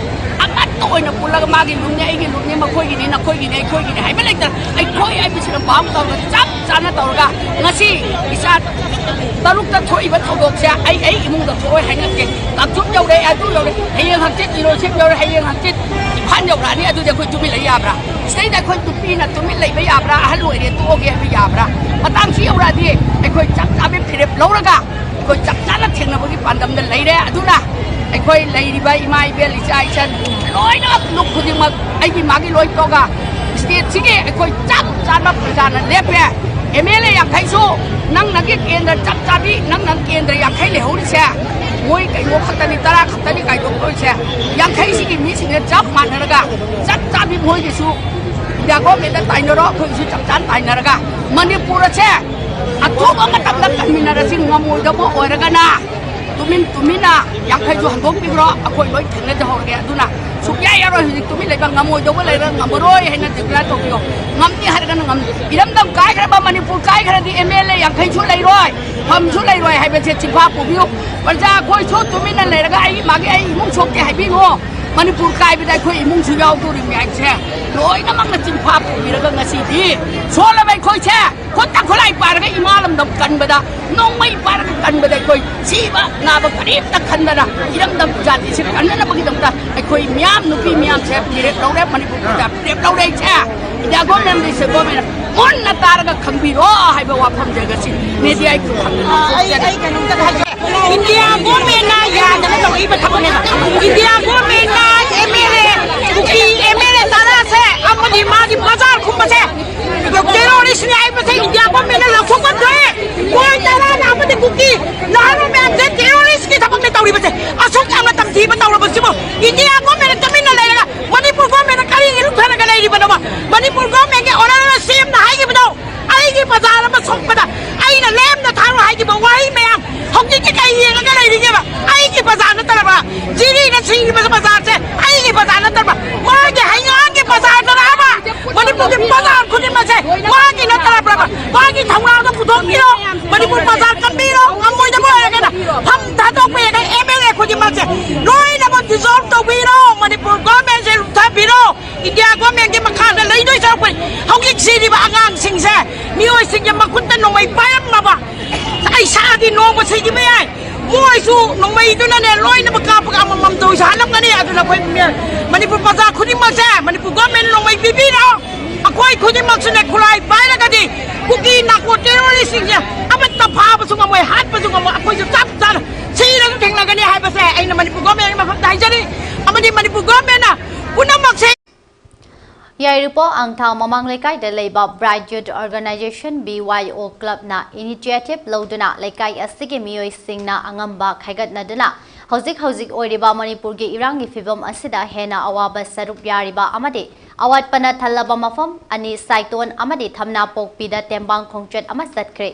ꯑꯃꯠꯇ ꯑꯣꯏꯅ ꯄꯨꯜꯂꯒ ꯃꯥꯒꯤ ꯂꯨꯞꯅꯤ, ꯑꯩꯒꯤ ꯂꯨꯞꯅꯤ, ꯃꯈꯣꯏꯒꯤꯅꯤ, ꯅꯈꯣꯏꯒꯤꯅꯤ, ꯑꯩꯈꯣꯏꯒꯤꯅꯤ ꯍꯥꯏꯕ ꯂꯩꯇꯅ ꯑꯩꯈꯣꯏ ꯍꯥꯏꯕꯁꯤꯅ ꯚꯥꯞ ꯇꯧꯔꯒ ꯆꯞ ꯆꯥꯅ ꯇꯧꯔꯒ ꯉꯁꯤ ꯏꯆꯥ ꯇꯔꯨꯛꯇ ꯊꯣꯛꯏꯕ ꯊꯧꯗꯣꯛꯁꯦ ꯑꯩ ꯑꯩ ꯏꯃꯨꯡꯗ ꯊꯣꯛꯑꯣꯏ ꯍꯥꯏꯅꯗꯦ꯫ ꯀꯥꯡꯆꯨꯞ ꯌꯧꯔꯦ, ꯑꯗꯨ ꯌꯧꯔꯦ, ꯍꯌꯦꯡ ꯍꯪꯆꯤꯠ ꯏꯔꯣꯏꯁꯦꯝ ꯌꯧꯔꯦ, ꯍꯌꯦꯡ ꯍꯪꯆꯤꯠ ꯏꯝꯐꯥꯜ ꯌꯧꯔꯛꯑꯅꯤ꯫ ꯑꯗꯨꯗꯤ ꯑꯩꯈꯣꯏ ꯇꯨꯃꯤꯟ ꯂꯩ ꯌꯥꯕ꯭ꯔꯥ? ꯁꯤꯗꯩꯗ ꯑꯩꯈꯣꯏ ꯅꯨꯄꯤꯅ ꯇꯨꯃꯤꯟ ꯂꯩꯕ ꯌꯥꯕ꯭ꯔꯥ? ꯑꯍꯜ ꯑꯣꯏꯔꯦ ꯇꯣꯛꯑꯒꯦ ꯍꯥꯏꯕ ꯌꯥꯕ꯭ꯔꯥ? ꯃꯇꯥꯡꯁꯤ ꯌꯧꯔꯛꯑꯗꯤ ꯑꯩꯈꯣꯏ ꯆꯞ ꯆꯥꯕꯤ ꯐꯤꯔꯦꯞ ꯂꯧꯔꯒ ꯑꯩꯈꯣꯏ ꯆꯞ ꯆꯥꯅ ꯊꯦꯡꯅꯕꯒꯤ ꯄꯥꯟꯗꯝꯗ ꯂꯩꯔꯦ꯫ ꯑꯗꯨꯅ ꯑꯩꯈꯣꯏ ꯂꯩꯔꯤꯕ ꯏꯃꯥ ꯏꯕꯦꯜ ꯏꯆꯥ ꯏꯆꯟ ꯂꯣꯏꯅꯃꯛ ꯂꯨꯞ ꯈꯨꯗꯤꯡꯃꯛ ꯑꯩꯒꯤ ꯃꯥꯒꯤ ꯂꯣꯏ ꯇꯣꯛꯑꯒ ꯁ꯭ꯇꯦꯠꯁꯤꯒꯤ ꯑꯩꯈꯣꯏ ꯆꯞ ꯆꯥꯅ ꯄ꯭ꯔꯖꯥꯅ ꯂꯦꯞꯄꯦ꯫ ꯑꯦꯝ ꯑꯦꯜ ꯑꯦ ꯌꯥꯡꯈꯩꯁꯨ ꯅꯪ ꯅꯪꯒꯤ ꯀꯦꯟꯗ꯭ꯔ ꯆꯞ ꯆꯥꯕꯤ, ꯅꯪ ꯅꯪ ꯀꯦꯟꯗ꯭ꯔ ꯌꯥꯡꯈꯩ ꯂꯩꯍꯧꯔꯤꯁꯦ ꯃꯣꯏ ꯀꯩꯅꯣ ꯈꯛꯇꯅꯤ, ꯇꯔꯥ ꯈꯛꯇꯅꯤ ꯀꯥꯏꯗꯣꯛꯇꯣꯏꯁꯦ꯫ ꯌꯥꯡꯈꯩꯁꯤꯒꯤ ꯃꯤꯁꯤꯡꯁꯦ ꯆꯞ ꯃꯥꯟꯅꯔꯒ ꯆꯞ ꯆꯥꯕꯤ ꯃꯣꯏꯒꯤꯁꯨ ꯏꯟꯗꯤꯌꯥ ꯒꯣꯔꯃꯦꯟꯗ ꯇꯥꯏꯅꯔꯣ, ꯑꯩꯈꯣꯏꯒꯤꯁꯨ ꯆꯞ ꯆꯥꯅ ꯇꯥꯏꯅꯔꯒ ꯃꯅꯤꯄꯨꯔ ꯑꯁꯦ ꯑꯊꯨꯕ ꯃꯇꯝꯗ ꯀꯟꯃꯤꯟꯅꯔꯁꯤ꯫ ꯉꯝꯃꯣꯏꯗꯕ ꯑꯣꯏꯔꯒꯅ ꯇꯨꯃꯤꯟ ꯇꯨꯃꯤꯟꯅ ꯌꯥꯡꯈꯩꯁꯨ ꯍꯟꯗꯣꯛꯄꯤꯈ꯭ꯔꯣ, ꯑꯩꯈꯣꯏ ꯂꯣꯏ ꯊꯦꯡꯅꯖꯍꯧꯔꯒꯦ꯫ ꯑꯗꯨꯅ ꯁꯨꯛꯌꯥ ꯌꯥꯔꯣꯏ꯫ ꯍꯧꯖꯤꯛ ꯇꯨꯃꯤꯟ ꯂꯩꯕ ꯉꯝꯃꯣꯏꯗꯧꯕ ꯂꯩꯔꯒ ꯉꯝꯃꯔꯣꯏ ꯍꯥꯏꯅ declare ꯇꯧꯕꯤꯌꯣ꯫ ꯉꯝꯅꯤ ꯍꯥꯏꯔꯒꯅ ꯉꯝꯅꯤ꯫ ꯏꯔꯝꯗꯝ ꯀꯥꯏꯈ꯭ꯔꯕ ꯃꯅꯤꯄꯨꯔ ꯀꯥꯏꯈ꯭ꯔꯗꯤ ꯑꯦꯝ ꯑꯦꯜ ꯑꯦ ꯌꯥꯡꯈꯩꯁꯨ ꯂꯩꯔꯣꯏ, ꯐꯝꯁꯨ ꯂꯩꯔꯣꯏ ꯍꯥꯏꯕꯁꯦ ꯆꯤꯟꯐꯥ ꯄꯨꯕꯤꯌꯨ꯫ ꯄ꯭ꯔꯖꯥ ꯑꯩꯈꯣꯏꯁꯨ ꯇꯨꯃꯤꯟꯅ ꯂꯩꯔꯒ ꯑꯩꯒꯤ ꯃꯥꯒꯤ ꯑꯩ ꯏꯃꯨꯡ ꯁꯣꯛꯇꯦ ꯍꯥꯏꯕꯤꯅꯣ꯫ ꯃꯅꯤꯄꯨꯔ ꯀꯥꯏꯕꯗ ꯑꯩꯈꯣꯏ ꯏꯃꯨꯡꯁꯨ ꯌꯥꯎꯗꯣꯔꯤꯕꯅꯤ ꯍꯥꯏꯕꯁꯦ ꯂꯣꯏꯅꯃꯛꯅ ꯆꯤꯟꯐꯥ ꯄꯨꯕꯤꯔꯒ ꯉꯁꯤꯗꯤ ꯁꯣꯜꯂꯕ ꯑꯩꯈꯣꯏꯁꯦ ꯈꯨꯠꯇ ꯈꯨꯠꯂꯥꯏ ꯄꯥꯏꯔꯒ ꯏꯃꯥ ꯂꯝꯗꯝ ꯀꯟꯕꯗ, ꯅꯣꯡꯃꯩ ꯄꯥꯏꯔꯒ ꯀꯟꯕꯗ ꯑꯩꯈꯣꯏ ꯁꯤꯕ ꯅꯥꯕ ꯀꯔꯤꯝꯇ ꯈꯟꯗꯅ ꯏꯔꯝꯗꯝ ꯖꯥꯇꯤꯁꯦ ꯀꯟꯅꯅꯕꯒꯤꯗꯃꯛꯇ ꯑꯩꯈꯣꯏ ꯃꯤꯌꯥꯝ, ꯅꯨꯄꯤ ꯃꯤꯌꯥꯝꯁꯦ ꯐꯤꯔꯦꯞ ꯂꯧꯔꯦ, ꯃꯅꯤꯄꯨꯔ ꯄ꯭ꯔꯖꯥ ꯐꯤꯔꯦꯞ ꯂꯧꯔꯦ꯫ ꯑꯩꯁꯦ ꯏꯟꯗꯤꯌꯥ ꯒꯣꯔꯃꯦꯟ, ꯁꯦꯟꯇ꯭ꯔꯦꯜ ꯒꯣꯔꯃꯦꯟꯅ ꯃꯨꯟꯅ ꯇꯥꯔꯒ ꯈꯪꯕꯤꯔꯣ ꯍꯥꯏꯕ ꯋꯥꯐꯝꯁꯦ ꯉꯁꯤ ꯃꯦꯗꯤꯌꯥꯒꯤ ꯈꯨꯠꯊꯥꯡꯗ ꯑ, ꯑꯩ, ꯐꯣꯡꯗꯣꯛꯆꯔꯤ꯫ ꯑꯩ ꯀꯩꯅꯣꯝꯇ ꯍꯥꯏꯒꯦ꯫ ꯏꯟꯗꯤꯌꯥ ꯒꯣꯔꯃꯦꯟꯅ ꯌꯥꯗꯅ ꯇꯧꯔꯛꯏꯕ ꯊꯕꯛꯅꯦꯕ꯫ ꯏꯟꯗꯤꯌꯥ ꯒꯣꯔꯃꯦꯟꯅ ꯑꯦꯝ ꯑꯦꯜ ꯑꯦ, ꯀꯨꯀꯤ ꯑꯦꯝ ꯑꯦꯜ ꯑꯦ ꯇꯔꯥꯁꯦ ꯑꯃꯗꯤ ꯃꯥꯒꯤ ꯕꯖꯥꯔ ꯈꯨꯝꯕꯁꯦ ꯇꯦꯔꯣꯔꯤꯁꯅꯤ ꯍꯥꯏꯕꯁꯦ ꯏꯟꯗꯤꯌꯥ ꯒꯣꯔꯃꯦꯟꯅ ꯂꯥꯎꯊꯣꯛꯄ ꯊꯣꯛꯑꯦ꯫ ꯃꯣꯏ ꯇꯔꯥꯅ ꯑꯃꯗꯤ ꯀꯨꯀꯤ ꯅꯍꯥꯔꯣꯜ ꯃꯌꯥꯝꯁꯦ ꯇꯦꯔꯣꯔꯤꯁꯀꯤ ꯊꯕꯛꯅꯦ ꯇꯧꯔꯤꯕꯁꯦ꯫ ꯑꯁꯨꯛ ꯌꯥꯝꯅ ꯇꯝꯊꯤꯕ ꯇꯧꯔꯕꯁꯤꯕꯨ ꯏꯟꯗꯤꯌꯥ ꯒꯣꯔꯃꯦꯟꯅ ꯇꯨꯃꯤꯟꯅ ꯂꯩꯔꯒ ꯃꯅꯤꯄꯨꯔ ꯒꯣꯔꯃꯦꯟꯅ ꯀꯔꯤꯒꯤ ꯂꯨꯞꯊꯔꯒ ꯂꯩꯔꯤꯕꯅꯣꯕ? ꯃꯅꯤꯄꯨꯔ ꯒꯣꯔꯃꯦꯟꯒꯤ ꯑꯣꯅꯔꯦꯕꯜ ꯁꯤ ꯑꯦꯝꯅ ꯍꯥꯏꯈꯤꯕꯗꯣ, ꯑꯩꯒꯤ ꯕꯖꯥꯔ ꯑꯃ ꯁꯣꯛꯄꯗ ꯑꯩꯅ ꯂꯦꯝꯅ ꯊꯥꯔꯣ ꯍꯥꯏꯈꯤꯕ ꯋꯥꯍꯩ ꯃꯌꯥꯝ ꯍꯧꯖꯤꯛꯇꯤ ꯀꯩ ꯌꯦꯡꯉꯒ ꯂꯩꯔꯤꯒꯦꯕ? ꯑꯩꯒꯤ ꯕꯖꯥꯔ ꯅꯠꯇ꯭ꯔꯕ? ꯖꯤꯔꯤꯅ ꯁꯤꯔꯤꯕ ꯕꯖꯥꯔꯁꯦ ꯑꯩꯒꯤ ꯕꯖꯥꯔ ꯅꯠꯇ꯭ꯔꯕ? ꯃꯥꯒꯤ ꯍꯩꯉꯥꯡꯒꯤ ꯕꯖꯥꯔꯗꯔꯕ? ꯃꯅꯤꯄꯨꯔꯒꯤ ꯕꯖꯥꯔ ꯈꯨꯗꯤꯡꯃꯛꯁꯦ ꯃꯥꯒꯤ ꯅꯠꯇ꯭ꯔꯕ꯭ꯔꯕ? ꯃꯥꯒꯤ ꯊꯧꯅꯥꯗꯣ ꯄꯨꯊꯣꯛꯄꯤꯔꯣ꯫ ꯃꯅꯤꯄꯨꯔ ꯕꯖꯥꯔ ꯀꯟꯕꯤꯔꯣ꯫ ꯉꯝꯃꯣꯏꯗꯕ ꯑꯣꯏꯔꯒꯅ ꯐꯝ ꯊꯥꯗꯣꯛꯄ ꯌꯥꯏ꯫ ꯑꯦꯝ ꯑꯦꯜ ꯑꯦ ꯈꯨꯗꯤꯡꯃꯛꯁꯦ ꯂꯣꯏꯅꯃꯛ ꯗꯤꯖꯣꯜꯕ ꯇꯧꯕꯤꯔꯣ꯫ ꯃꯅꯤꯄꯨꯔ ꯒꯣꯔꯃꯦꯟ ꯃꯤꯑꯣꯏꯁꯤꯡꯒꯤ ꯃꯈꯨꯠꯇ ꯅꯣꯡꯃꯩ ꯄꯥꯏꯔꯝꯃꯕ ꯑꯩ ꯁꯥꯗꯤ ꯅꯣꯡꯃ ꯁꯤꯈꯤꯕ ꯌꯥꯏ꯫ ꯃꯣꯏꯁꯨ ꯅꯣꯡꯃꯩꯗꯨꯅꯅꯦ ꯂꯣꯏꯅꯃꯛ ꯀꯥꯞꯄꯒ ꯑꯃꯃꯝꯇ ꯑꯣꯏꯁꯨ ꯍꯥꯠꯂꯝꯒꯅꯤ꯫ ꯑꯗꯨꯅ ꯑꯩꯈꯣꯏ ꯃꯤ-, ꯃꯅꯤꯄꯨꯔ ꯄ꯭ꯔꯖꯥ ꯈꯨꯗꯤꯡꯃꯛꯁꯦ ꯃꯅꯤꯄꯨꯔ ꯒꯣꯔꯃꯦꯟ ꯅꯣꯡꯃꯩ ꯄꯤꯕꯤꯔꯣ꯫ ꯑꯩꯈꯣꯏ ꯈꯨꯗꯤꯡꯃꯛꯁꯨꯅꯦ ꯈꯨꯠꯂꯥꯏ ꯄꯥꯏꯔꯒꯗꯤ ꯀꯨꯀꯤ ꯅꯥꯀꯣ ꯇꯦꯔꯣꯔꯤꯁꯁꯤꯡꯁꯦ ꯑꯃꯠꯇ ꯐꯥꯕꯁꯨ ꯉꯝꯃꯣꯏ, ꯍꯥꯠꯄꯁꯨ ꯉꯝꯃꯣꯏ꯫ ꯑꯩꯈꯣꯏꯁꯨ ꯆꯞ ꯆꯥꯅ ꯁꯤꯔꯁꯨ ꯊꯦꯡꯅꯒꯅꯤ ꯍꯥꯏꯕꯁꯦ ꯑꯩꯅ ꯃꯅꯤꯄꯨꯔ ꯒꯣꯔꯃꯦꯟꯒꯤ ꯃꯐꯝꯗ ꯍꯥꯏꯖꯔꯤ꯫ ꯑꯃꯗꯤ ꯃꯅꯤꯄꯨꯔ ꯒꯣꯔꯃꯦꯟꯅ ꯄꯨꯝꯅꯃꯛꯁꯦ ꯌꯥꯏꯔꯤꯄꯣꯛ ꯑꯪꯊꯥ ꯃꯃꯥꯡ ꯂꯩꯀꯥꯏꯗ ꯂꯩꯕ Bright Youth Organization, B Y O Clubꯅ initiative ꯂꯧꯗꯨꯅ ꯂꯩꯀꯥꯏ ꯑꯁꯤꯒꯤ ꯃꯤꯑꯣꯏꯁꯤꯡꯅ ꯑꯉꯝꯕ ꯈꯥꯏꯒꯠꯅꯗꯨꯅ ꯍꯧꯖꯤꯛ ꯍꯧꯖꯤꯛ ꯑꯣꯏꯔꯤꯕ ꯃꯅꯤꯄꯨꯔꯒꯤ ꯏꯔꯥꯡꯒꯤ ꯐꯤꯕꯝ ꯑꯁꯤꯗ ꯍꯦꯟꯅ ꯑꯋꯥꯕ ꯁꯔꯨꯛ ꯌꯥꯔꯤꯕ ꯑꯃꯗꯤ ꯑꯋꯥꯠꯄꯅ ꯊꯜꯂꯕ ꯃꯐꯝ ꯑꯅꯤ ꯁꯥꯏꯇꯣꯟ ꯑꯃꯗꯤ ꯊꯝꯅꯥꯄꯣꯛꯄꯤꯗ ꯇꯦꯡꯕꯥꯡ ꯈꯣꯡꯆꯠ ꯑꯃ ꯆꯠꯈ꯭ꯔꯦ꯫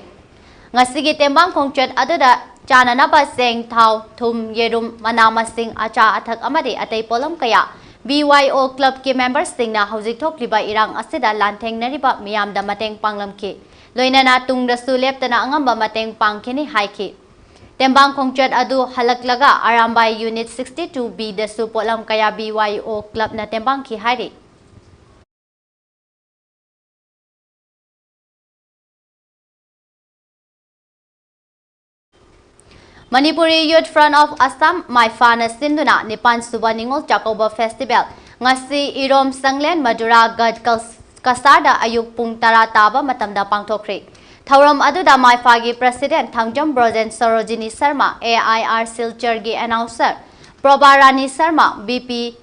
ꯉꯁꯤꯒꯤ ꯇꯦꯡꯕꯥꯡ ꯈꯣꯡꯆꯠ ꯑꯗꯨꯗ ꯆꯥꯅꯅꯕ ꯆꯦꯡ, ꯊꯥꯎ, ꯊꯨꯝ, ꯌꯦꯔꯨꯝ, ꯃꯅꯥ ꯃꯁꯤꯡ, ꯑꯆꯥ ꯑꯊꯛ ꯑꯃꯗꯤ ꯑꯇꯩ ꯄꯣꯠꯂꯝ ꯀꯌꯥ B Y O Clubꯀꯤ memberꯁꯤꯡꯅ ꯍꯧꯖꯤꯛ ꯊꯣꯛꯂꯤꯕ ꯏꯔꯥꯡ ꯑꯁꯤꯗ ꯂꯥꯟꯊꯦꯡꯅꯔꯤꯕ ꯃꯤꯌꯥꯝꯗ ꯃꯇꯦꯡ ꯄꯥꯡꯂꯝꯈꯤ꯫ ꯂꯣꯏꯅꯅ ꯇꯨꯡꯗꯁꯨ ꯂꯦꯞꯇꯅ ꯑꯉꯝꯕ ꯃꯇꯦꯡ ꯄꯥꯡꯈꯤꯅꯤ ꯍꯥꯏꯈꯤ꯫ ꯇꯦꯡꯕꯥꯡ ꯈꯣꯡꯆꯠ ꯑꯗꯨ ꯍꯜꯂꯛꯂꯒ ꯑꯔꯥꯝꯕꯥꯏ Unit sixty two Bꯗꯁꯨ ꯄꯣꯠꯂꯝ ꯀꯌꯥ B Y O Clubꯅ ꯇꯦꯡꯕꯥꯡꯈꯤ ꯍꯥꯏꯔꯤ꯫ Manipuri Youth Front of Assam, ꯃꯥꯏꯐꯥꯅ ꯁꯤꯟꯗꯨꯅ ꯅꯤꯄꯥꯟ ꯁꯨꯕ ꯅꯤꯉꯣꯜ ꯆꯥꯛꯀꯧꯕ festival ꯉꯁꯤ ꯏꯔꯣꯝ ꯁꯪꯂꯦꯟ ꯃꯗꯨꯔꯥ ꯒꯗ ꯀꯁꯥꯔꯗ ꯑꯌꯨꯛ ꯄꯨꯡ ꯇꯔꯥ ꯇꯥꯕ ꯃꯇꯝꯗ ꯄꯥꯡꯊꯣꯛꯈ꯭ꯔꯤ꯫ ꯊꯧꯔꯝ ꯑꯗꯨꯗ ꯃꯥꯏꯐꯥꯒꯤ president Thangjam Brojen Sarojini Sharma, A I R ꯁꯤꯜꯆꯔꯒꯤ announcer ꯄ꯭ꯔꯣꯚꯥ Rani Sharma, B P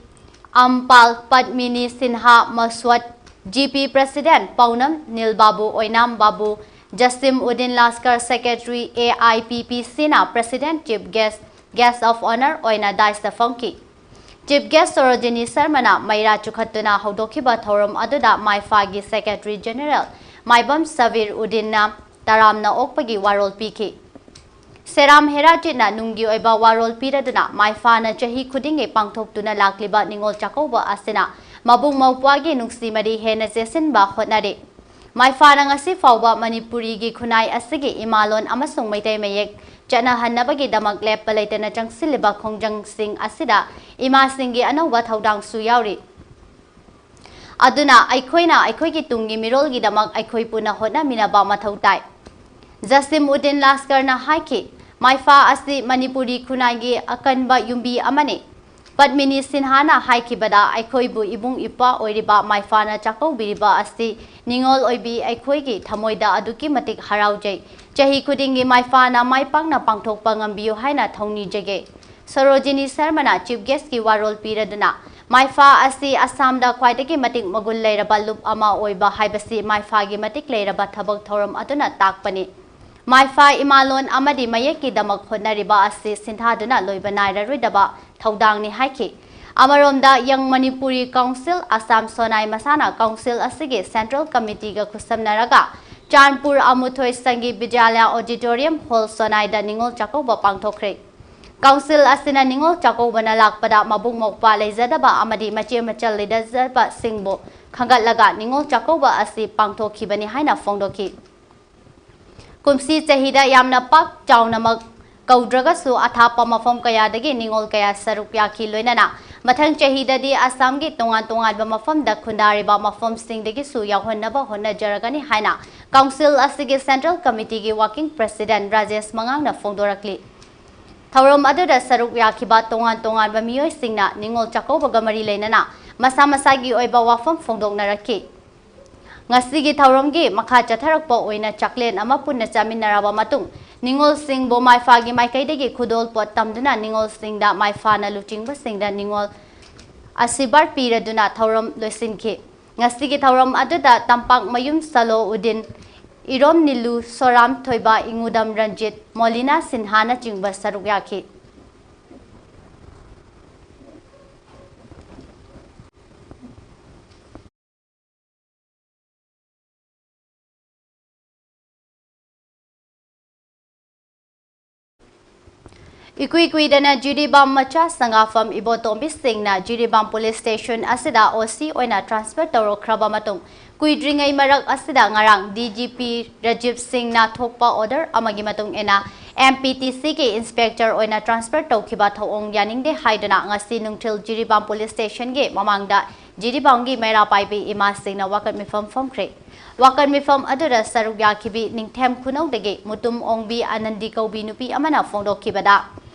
ꯑꯝꯄꯥꯜ ꯄꯗꯃꯤꯅꯤ Sinha ꯃꯁ꯭ꯋꯠ, G P president ꯄꯥꯎꯅꯝ nil Babu, Oinam Babu, ꯖꯁꯤꯝ Uddin ꯂꯥꯁꯀꯔ, secretary A I P P Cꯅ president, chief guest, guest of honour ꯑꯣꯏꯅ dais ꯇ ꯐꯝꯈꯤ꯫ Chief guest ꯁꯣꯔꯣꯖꯤꯅꯤ ꯁꯔꯃꯅ ꯃꯩꯔꯥ ꯆꯨꯈꯠꯇꯨꯅ ꯍꯧꯗꯣꯛꯈꯤꯕ ꯊꯧꯔꯝ ꯑꯗꯨꯗ ꯃꯥꯏꯐꯥꯒꯤ secretary general ꯃꯥꯏꯕꯝ ꯁꯕꯤꯔ ꯎꯗꯤꯟꯅ ꯇꯔꯥꯝꯅ ꯑꯣꯛꯄꯒꯤ ꯋꯥꯔꯣꯜ ꯄꯤꯈꯤ꯫ ꯁꯦꯔꯥꯝ ꯍꯦꯔꯥꯆꯤꯠꯅ ꯅꯨꯡꯒꯤ ꯑꯣꯏꯕ ꯋꯥꯔꯣꯜ ꯄꯤꯔꯗꯨꯅ ꯃꯥꯏꯐꯥꯅ ꯆꯍꯤ ꯈꯨꯗꯤꯡꯒꯤ ꯄꯥꯡꯊꯣꯛꯇꯨꯅ ꯂꯥꯛꯂꯤꯕ ꯅꯤꯉꯣꯜ ꯆꯥꯛꯀꯧꯕ ꯑꯁꯤꯅ ꯃꯕꯨꯡ ꯃꯧꯄ꯭ꯋꯥꯒꯤ ꯅꯨꯡꯁꯤ ꯃꯔꯤ ꯍꯦꯟꯅ ꯆꯦꯠꯁꯤꯟꯕ ꯍꯣꯠꯅꯔꯤ꯫ ꯃꯥꯏꯐꯥꯅ ꯉꯁꯤ ꯐꯥꯎꯕ ꯃꯅꯤꯄꯨꯔꯤꯒꯤ ꯈꯨꯟꯅꯥꯏ ꯑꯁꯤꯒꯤ ꯏꯃꯥꯂꯣꯟ ꯑꯃꯁꯨꯡ ꯃꯩꯇꯩ ꯃꯌꯦꯛ ꯆꯠꯅꯍꯟꯅꯕꯒꯤꯗꯃꯛ ꯂꯦꯞꯄ ꯂꯩꯇꯅ ꯆꯪꯁꯤꯜꯂꯤꯕ ꯈꯣꯡꯖꯪꯁꯤꯡ ꯑꯁꯤꯗ ꯏꯃꯥꯁꯤꯡꯒꯤ ꯑꯅꯧꯕ ꯊꯧꯗꯥꯡꯁꯨ ꯌꯥꯎꯔꯤ꯫ ꯑꯗꯨꯅ ꯑꯩꯈꯣꯏꯅ ꯑꯩꯈꯣꯏꯒꯤ ꯇꯨꯡꯒꯤ ꯃꯤꯔꯣꯜꯒꯤꯗꯃꯛ ꯑꯩꯈꯣꯏ ꯄꯨꯟꯅ ꯍꯣꯠꯅꯃꯤꯟꯅꯕ ꯃꯊꯧ ꯇꯥꯏ꯫ ꯖꯁꯤꯝ ꯎꯗꯤꯟ ꯂꯥꯁꯀꯔꯅ ꯍꯥꯏꯈꯤ, ꯃꯥꯏꯐꯥ ꯑꯁꯤ ꯃꯅꯤꯄꯨꯔꯤ ꯈꯨꯟꯅꯥꯏꯒꯤ ꯑꯀꯟꯕ ꯌꯨꯝꯕꯤ ꯑꯃꯅꯤ꯫ ꯄꯗꯃꯤꯅꯤ ꯁꯤꯟꯍꯥꯅ ꯍꯥꯏꯈꯤꯕꯗ, ꯑꯩꯈꯣꯏꯕꯨ ꯏꯕꯨꯡ ꯏꯄ꯭ꯋꯥ ꯑꯣꯏꯔꯤꯕ ꯃꯥꯏꯐꯥꯅ ꯆꯥꯛꯀꯧꯕꯤꯔꯤꯕ ꯑꯁꯤ ꯅꯤꯡꯉꯣꯜ ꯑꯣꯏꯕꯤ ꯑꯩꯈꯣꯏꯒꯤ ꯊꯃꯣꯏꯗ ꯑꯗꯨꯛꯀꯤ ꯃꯇꯤꯛ ꯍꯔꯥꯎꯖꯩ꯫ ꯆꯍꯤ ꯈꯨꯗꯤꯡꯒꯤ ꯃꯥꯏꯐꯥꯅ ꯃꯥꯏ ꯄꯥꯛꯅ ꯄꯥꯡꯊꯣꯛꯄ ꯉꯝꯕꯤꯌꯨ ꯍꯥꯏꯅ ꯊꯧꯅꯤꯖꯒꯦ꯫ ꯁꯣꯔꯣꯖꯤꯅꯤ ꯁꯔꯃꯅ Chief Guest ꯀꯤ ꯋꯥꯔꯣꯜ ꯄꯤꯔꯗꯨꯅ, ꯃꯥꯏꯐꯥ ꯑꯁꯤ ꯑꯁꯥꯝꯗ ꯈ꯭ꯋꯥꯏꯗꯒꯤ ꯃꯇꯤꯛ ꯃꯒꯨꯟ ꯂꯩꯔꯕ ꯂꯨꯞ ꯑꯃ ꯑꯣꯏꯕ ꯍꯥꯏꯕꯁꯤ ꯃꯥꯏꯐꯥꯒꯤ ꯃꯇꯤꯛ ꯂꯩꯔꯕ ꯊꯕꯛ ꯊꯧꯔꯝ ꯑꯗꯨꯅ ꯇꯥꯛꯄꯅꯤ꯫ ꯃꯥꯏꯐꯥ ꯏꯃꯥꯂꯣꯟ ꯑꯃꯗꯤ ꯃꯌꯦꯛꯀꯤꯗꯃꯛ ꯍꯣꯠꯅꯔꯤꯕ ꯑꯁꯤ ꯁꯤꯟꯊꯥꯗꯨꯅ ꯂꯣꯏꯕ ꯅꯥꯏꯔꯔꯣꯏꯗꯕ ꯊꯧꯗꯥꯡꯅꯤ ꯍꯥꯏꯈꯤ꯫ ꯑꯃꯔꯣꯝꯗ, Young Manipuri Council Assam ꯁꯣꯅꯥꯏ ꯃꯁꯥꯟꯅ council ꯑꯁꯤꯒꯤ Central Committee ꯒ ꯈꯨꯠꯁꯝꯅꯔꯒ ꯆꯥꯟꯄꯨꯔ ꯑꯃꯨꯊꯣꯏ ꯁꯪꯒꯤ ꯕꯤꯗ꯭ꯌꯥꯂꯌꯥ Auditorium Hall ꯁꯣꯅꯥꯏꯗ Ningol Chakkouba ꯄꯥꯡꯊꯣꯛꯈ꯭ꯔꯦ꯫ Council ꯑꯁꯤꯅ ꯅꯤꯉꯣꯜ ꯆꯥꯛꯀꯧꯕꯅ ꯂꯥꯛꯄꯗ ꯃꯕꯨꯡ ꯃꯧꯄ꯭ꯋꯥ ꯂꯩꯖꯗꯕ ꯑꯃꯗꯤ ꯃꯆꯦ ꯃꯆꯜ ꯂꯩꯖꯗꯕꯁꯤꯡꯕꯨ ꯈꯟꯒꯠꯂꯒ ꯅꯤꯉꯣꯜ ꯆꯥꯛꯀꯧꯕ ꯑꯁꯤ ꯄꯥꯡꯊꯣꯛꯈꯤꯕꯅꯤ ꯍꯥꯏꯅ ꯐꯣꯡꯗꯣꯛꯈꯤ꯫ ꯀꯨꯝꯁꯤ ꯆꯍꯤꯗ ꯌꯥꯝꯅ ꯄꯥꯛ ꯆꯥꯎꯅꯃꯛ ꯀꯧꯗ꯭ꯔꯒꯁꯨ, ꯑꯊꯥꯞꯄ ꯃꯐꯝ ꯀꯌꯥꯗꯒꯤ ꯅꯤꯉꯣꯜ ꯀꯌꯥ ꯁꯔꯨꯛ ꯌꯥꯈꯤ꯫ ꯂꯣꯏꯅꯅ ꯃꯊꯪ ꯆꯍꯤꯗꯗꯤ ꯑꯁꯥꯝꯒꯤ ꯇꯣꯉꯥꯟ ꯇꯣꯉꯥꯟꯕ ꯃꯐꯝꯗ ꯈꯨꯟꯗꯥꯔꯤꯕ ꯃꯐꯝꯁꯤꯡꯗꯒꯤꯁꯨ ꯌꯥꯎꯍꯟꯅꯕ ꯍꯣꯠꯅꯖꯔꯒꯅꯤ ꯍꯥꯏꯅ council ꯑꯁꯤꯒꯤ Central Committee ꯒꯤ Working President ꯔꯥꯖꯦꯁ ꯃꯉꯥꯡꯅ ꯐꯣꯡꯗꯣꯔꯛꯂꯤ꯫ ꯊꯧꯔꯝ ꯑꯗꯨꯗ ꯁꯔꯨꯛ ꯌꯥꯈꯤꯕ ꯇꯣꯉꯥꯟ ꯇꯣꯉꯥꯟꯕ ꯃꯤꯑꯣꯏꯁꯤꯡꯅ ꯅꯤꯉꯣꯜ ꯆꯥꯛꯀꯧꯕꯒ ꯃꯔꯤ ꯂꯩꯅꯅ ꯃꯁꯥ ꯃꯁꯥꯒꯤ ꯑꯣꯏꯕ ꯋꯥꯐꯝ ꯐꯣꯡꯗꯣꯛꯅꯔꯛꯈꯤ꯫ ꯉꯁꯤꯒꯤ ꯊꯧꯔꯝꯒꯤ ꯃꯈꯥ ꯆꯠꯊꯔꯛꯄ ꯑꯣꯏꯅ ꯆꯥꯛꯂꯦꯟ ꯑꯃ ꯄꯨꯟꯅ ꯆꯥꯃꯤꯟꯅꯔꯕ ꯃꯇꯨꯡ, ꯅꯤꯉꯣꯜꯁꯤꯡꯕꯨ ꯃꯥꯏꯐꯥꯒꯤ ꯃꯥꯏꯀꯩꯗꯒꯤ ꯈꯨꯗꯣꯜ ꯄꯣꯠ ꯇꯝꯗꯨꯅ ꯅꯤꯉꯣꯜꯁꯤꯡꯗ ꯃꯥꯏꯐꯥꯅ ꯂꯨꯆꯤꯡꯕꯁꯤꯡꯗ ꯅꯤꯉꯣꯜ ꯑꯁꯤꯕꯥꯔ ꯄꯤꯔꯗꯨꯅ ꯊꯧꯔꯝ ꯂꯣꯏꯁꯤꯟꯈꯤ꯫ ꯉꯁꯤꯒꯤ ꯊꯧꯔꯝ ꯑꯗꯨꯗ ꯇꯝꯄꯥꯛꯃꯌꯨꯝ ꯁꯂꯣ ꯎꯗꯤꯟ, ꯏꯔꯣꯝ ꯅꯤꯂꯨ, ꯁꯣꯔꯥꯝ ꯊꯣꯏꯕ, ꯏꯉꯨꯗꯝ ꯔꯟꯖꯤꯠ, ꯃꯣꯂꯤꯅꯥ ꯁꯤꯟꯍꯥꯅꯆꯤꯡꯕ ꯁꯔꯨꯛ ꯌꯥꯈꯤ꯫ ꯏꯀꯨꯏ ꯀꯨꯏꯗꯅ ꯖꯤꯔꯤꯕꯥꯝ ꯃꯆꯥ ꯁꯪꯒꯥꯐꯝ ꯏꯕꯣꯇꯣꯝꯕꯤ ꯁꯤꯡꯅ ꯖꯤꯔꯤꯕꯥꯝ Police Station ꯑꯁꯤꯗ O C ꯑꯣꯏꯅ transfer ꯇꯧꯔꯛꯈ꯭ꯔꯕ ꯃꯇꯨꯡ, ꯀꯨꯏꯗ꯭ꯔꯤꯉꯩ ꯃꯔꯛ ꯑꯁꯤꯗ ꯉꯔꯥꯡ D G P ꯔꯥꯖꯤꯕ ꯁꯤꯡꯅ ꯊꯣꯛꯄ order ꯑꯃꯒꯤ ꯃꯇꯨꯡ ꯏꯟꯅ M P T C ꯒꯤ inspector ꯑꯣꯏꯅ transfer ꯇꯧꯈꯤꯕ ꯊꯧꯑꯣꯡ ꯌꯥꯅꯤꯡꯗꯦ ꯍꯥꯏꯗꯨꯅ ꯉꯁꯤ ꯅꯨꯡꯊꯤꯜ ꯖꯤꯔꯤꯕꯥꯝ Police Station ꯒꯤ ꯃꯃꯥꯡꯗ ꯖꯤꯔꯤꯕꯥꯝꯒꯤ ꯃꯩꯔꯥ ꯄꯥꯏꯕꯤ ꯏꯃꯥꯁꯤꯡꯅ ꯋꯥꯀꯠ ꯃꯤꯐꯝ ꯐꯝꯈ꯭ꯔꯦ꯫ ꯋꯥꯀꯠ ꯃꯤꯐꯝ ꯑꯗꯨꯗ ꯁꯔꯨꯛ ꯌꯥꯈꯤꯕꯤ ꯅꯤꯡꯊꯦꯝ ꯈꯨꯅꯧꯗꯒꯤ ꯃꯨꯇꯨꯝ ꯑꯣꯡꯕꯤ ꯑꯅꯟꯗꯤ ꯀꯧꯕꯤ ꯅꯨꯄꯤ ꯑꯃꯅ ꯐꯣꯡꯗꯣꯛꯈꯤꯕꯗ,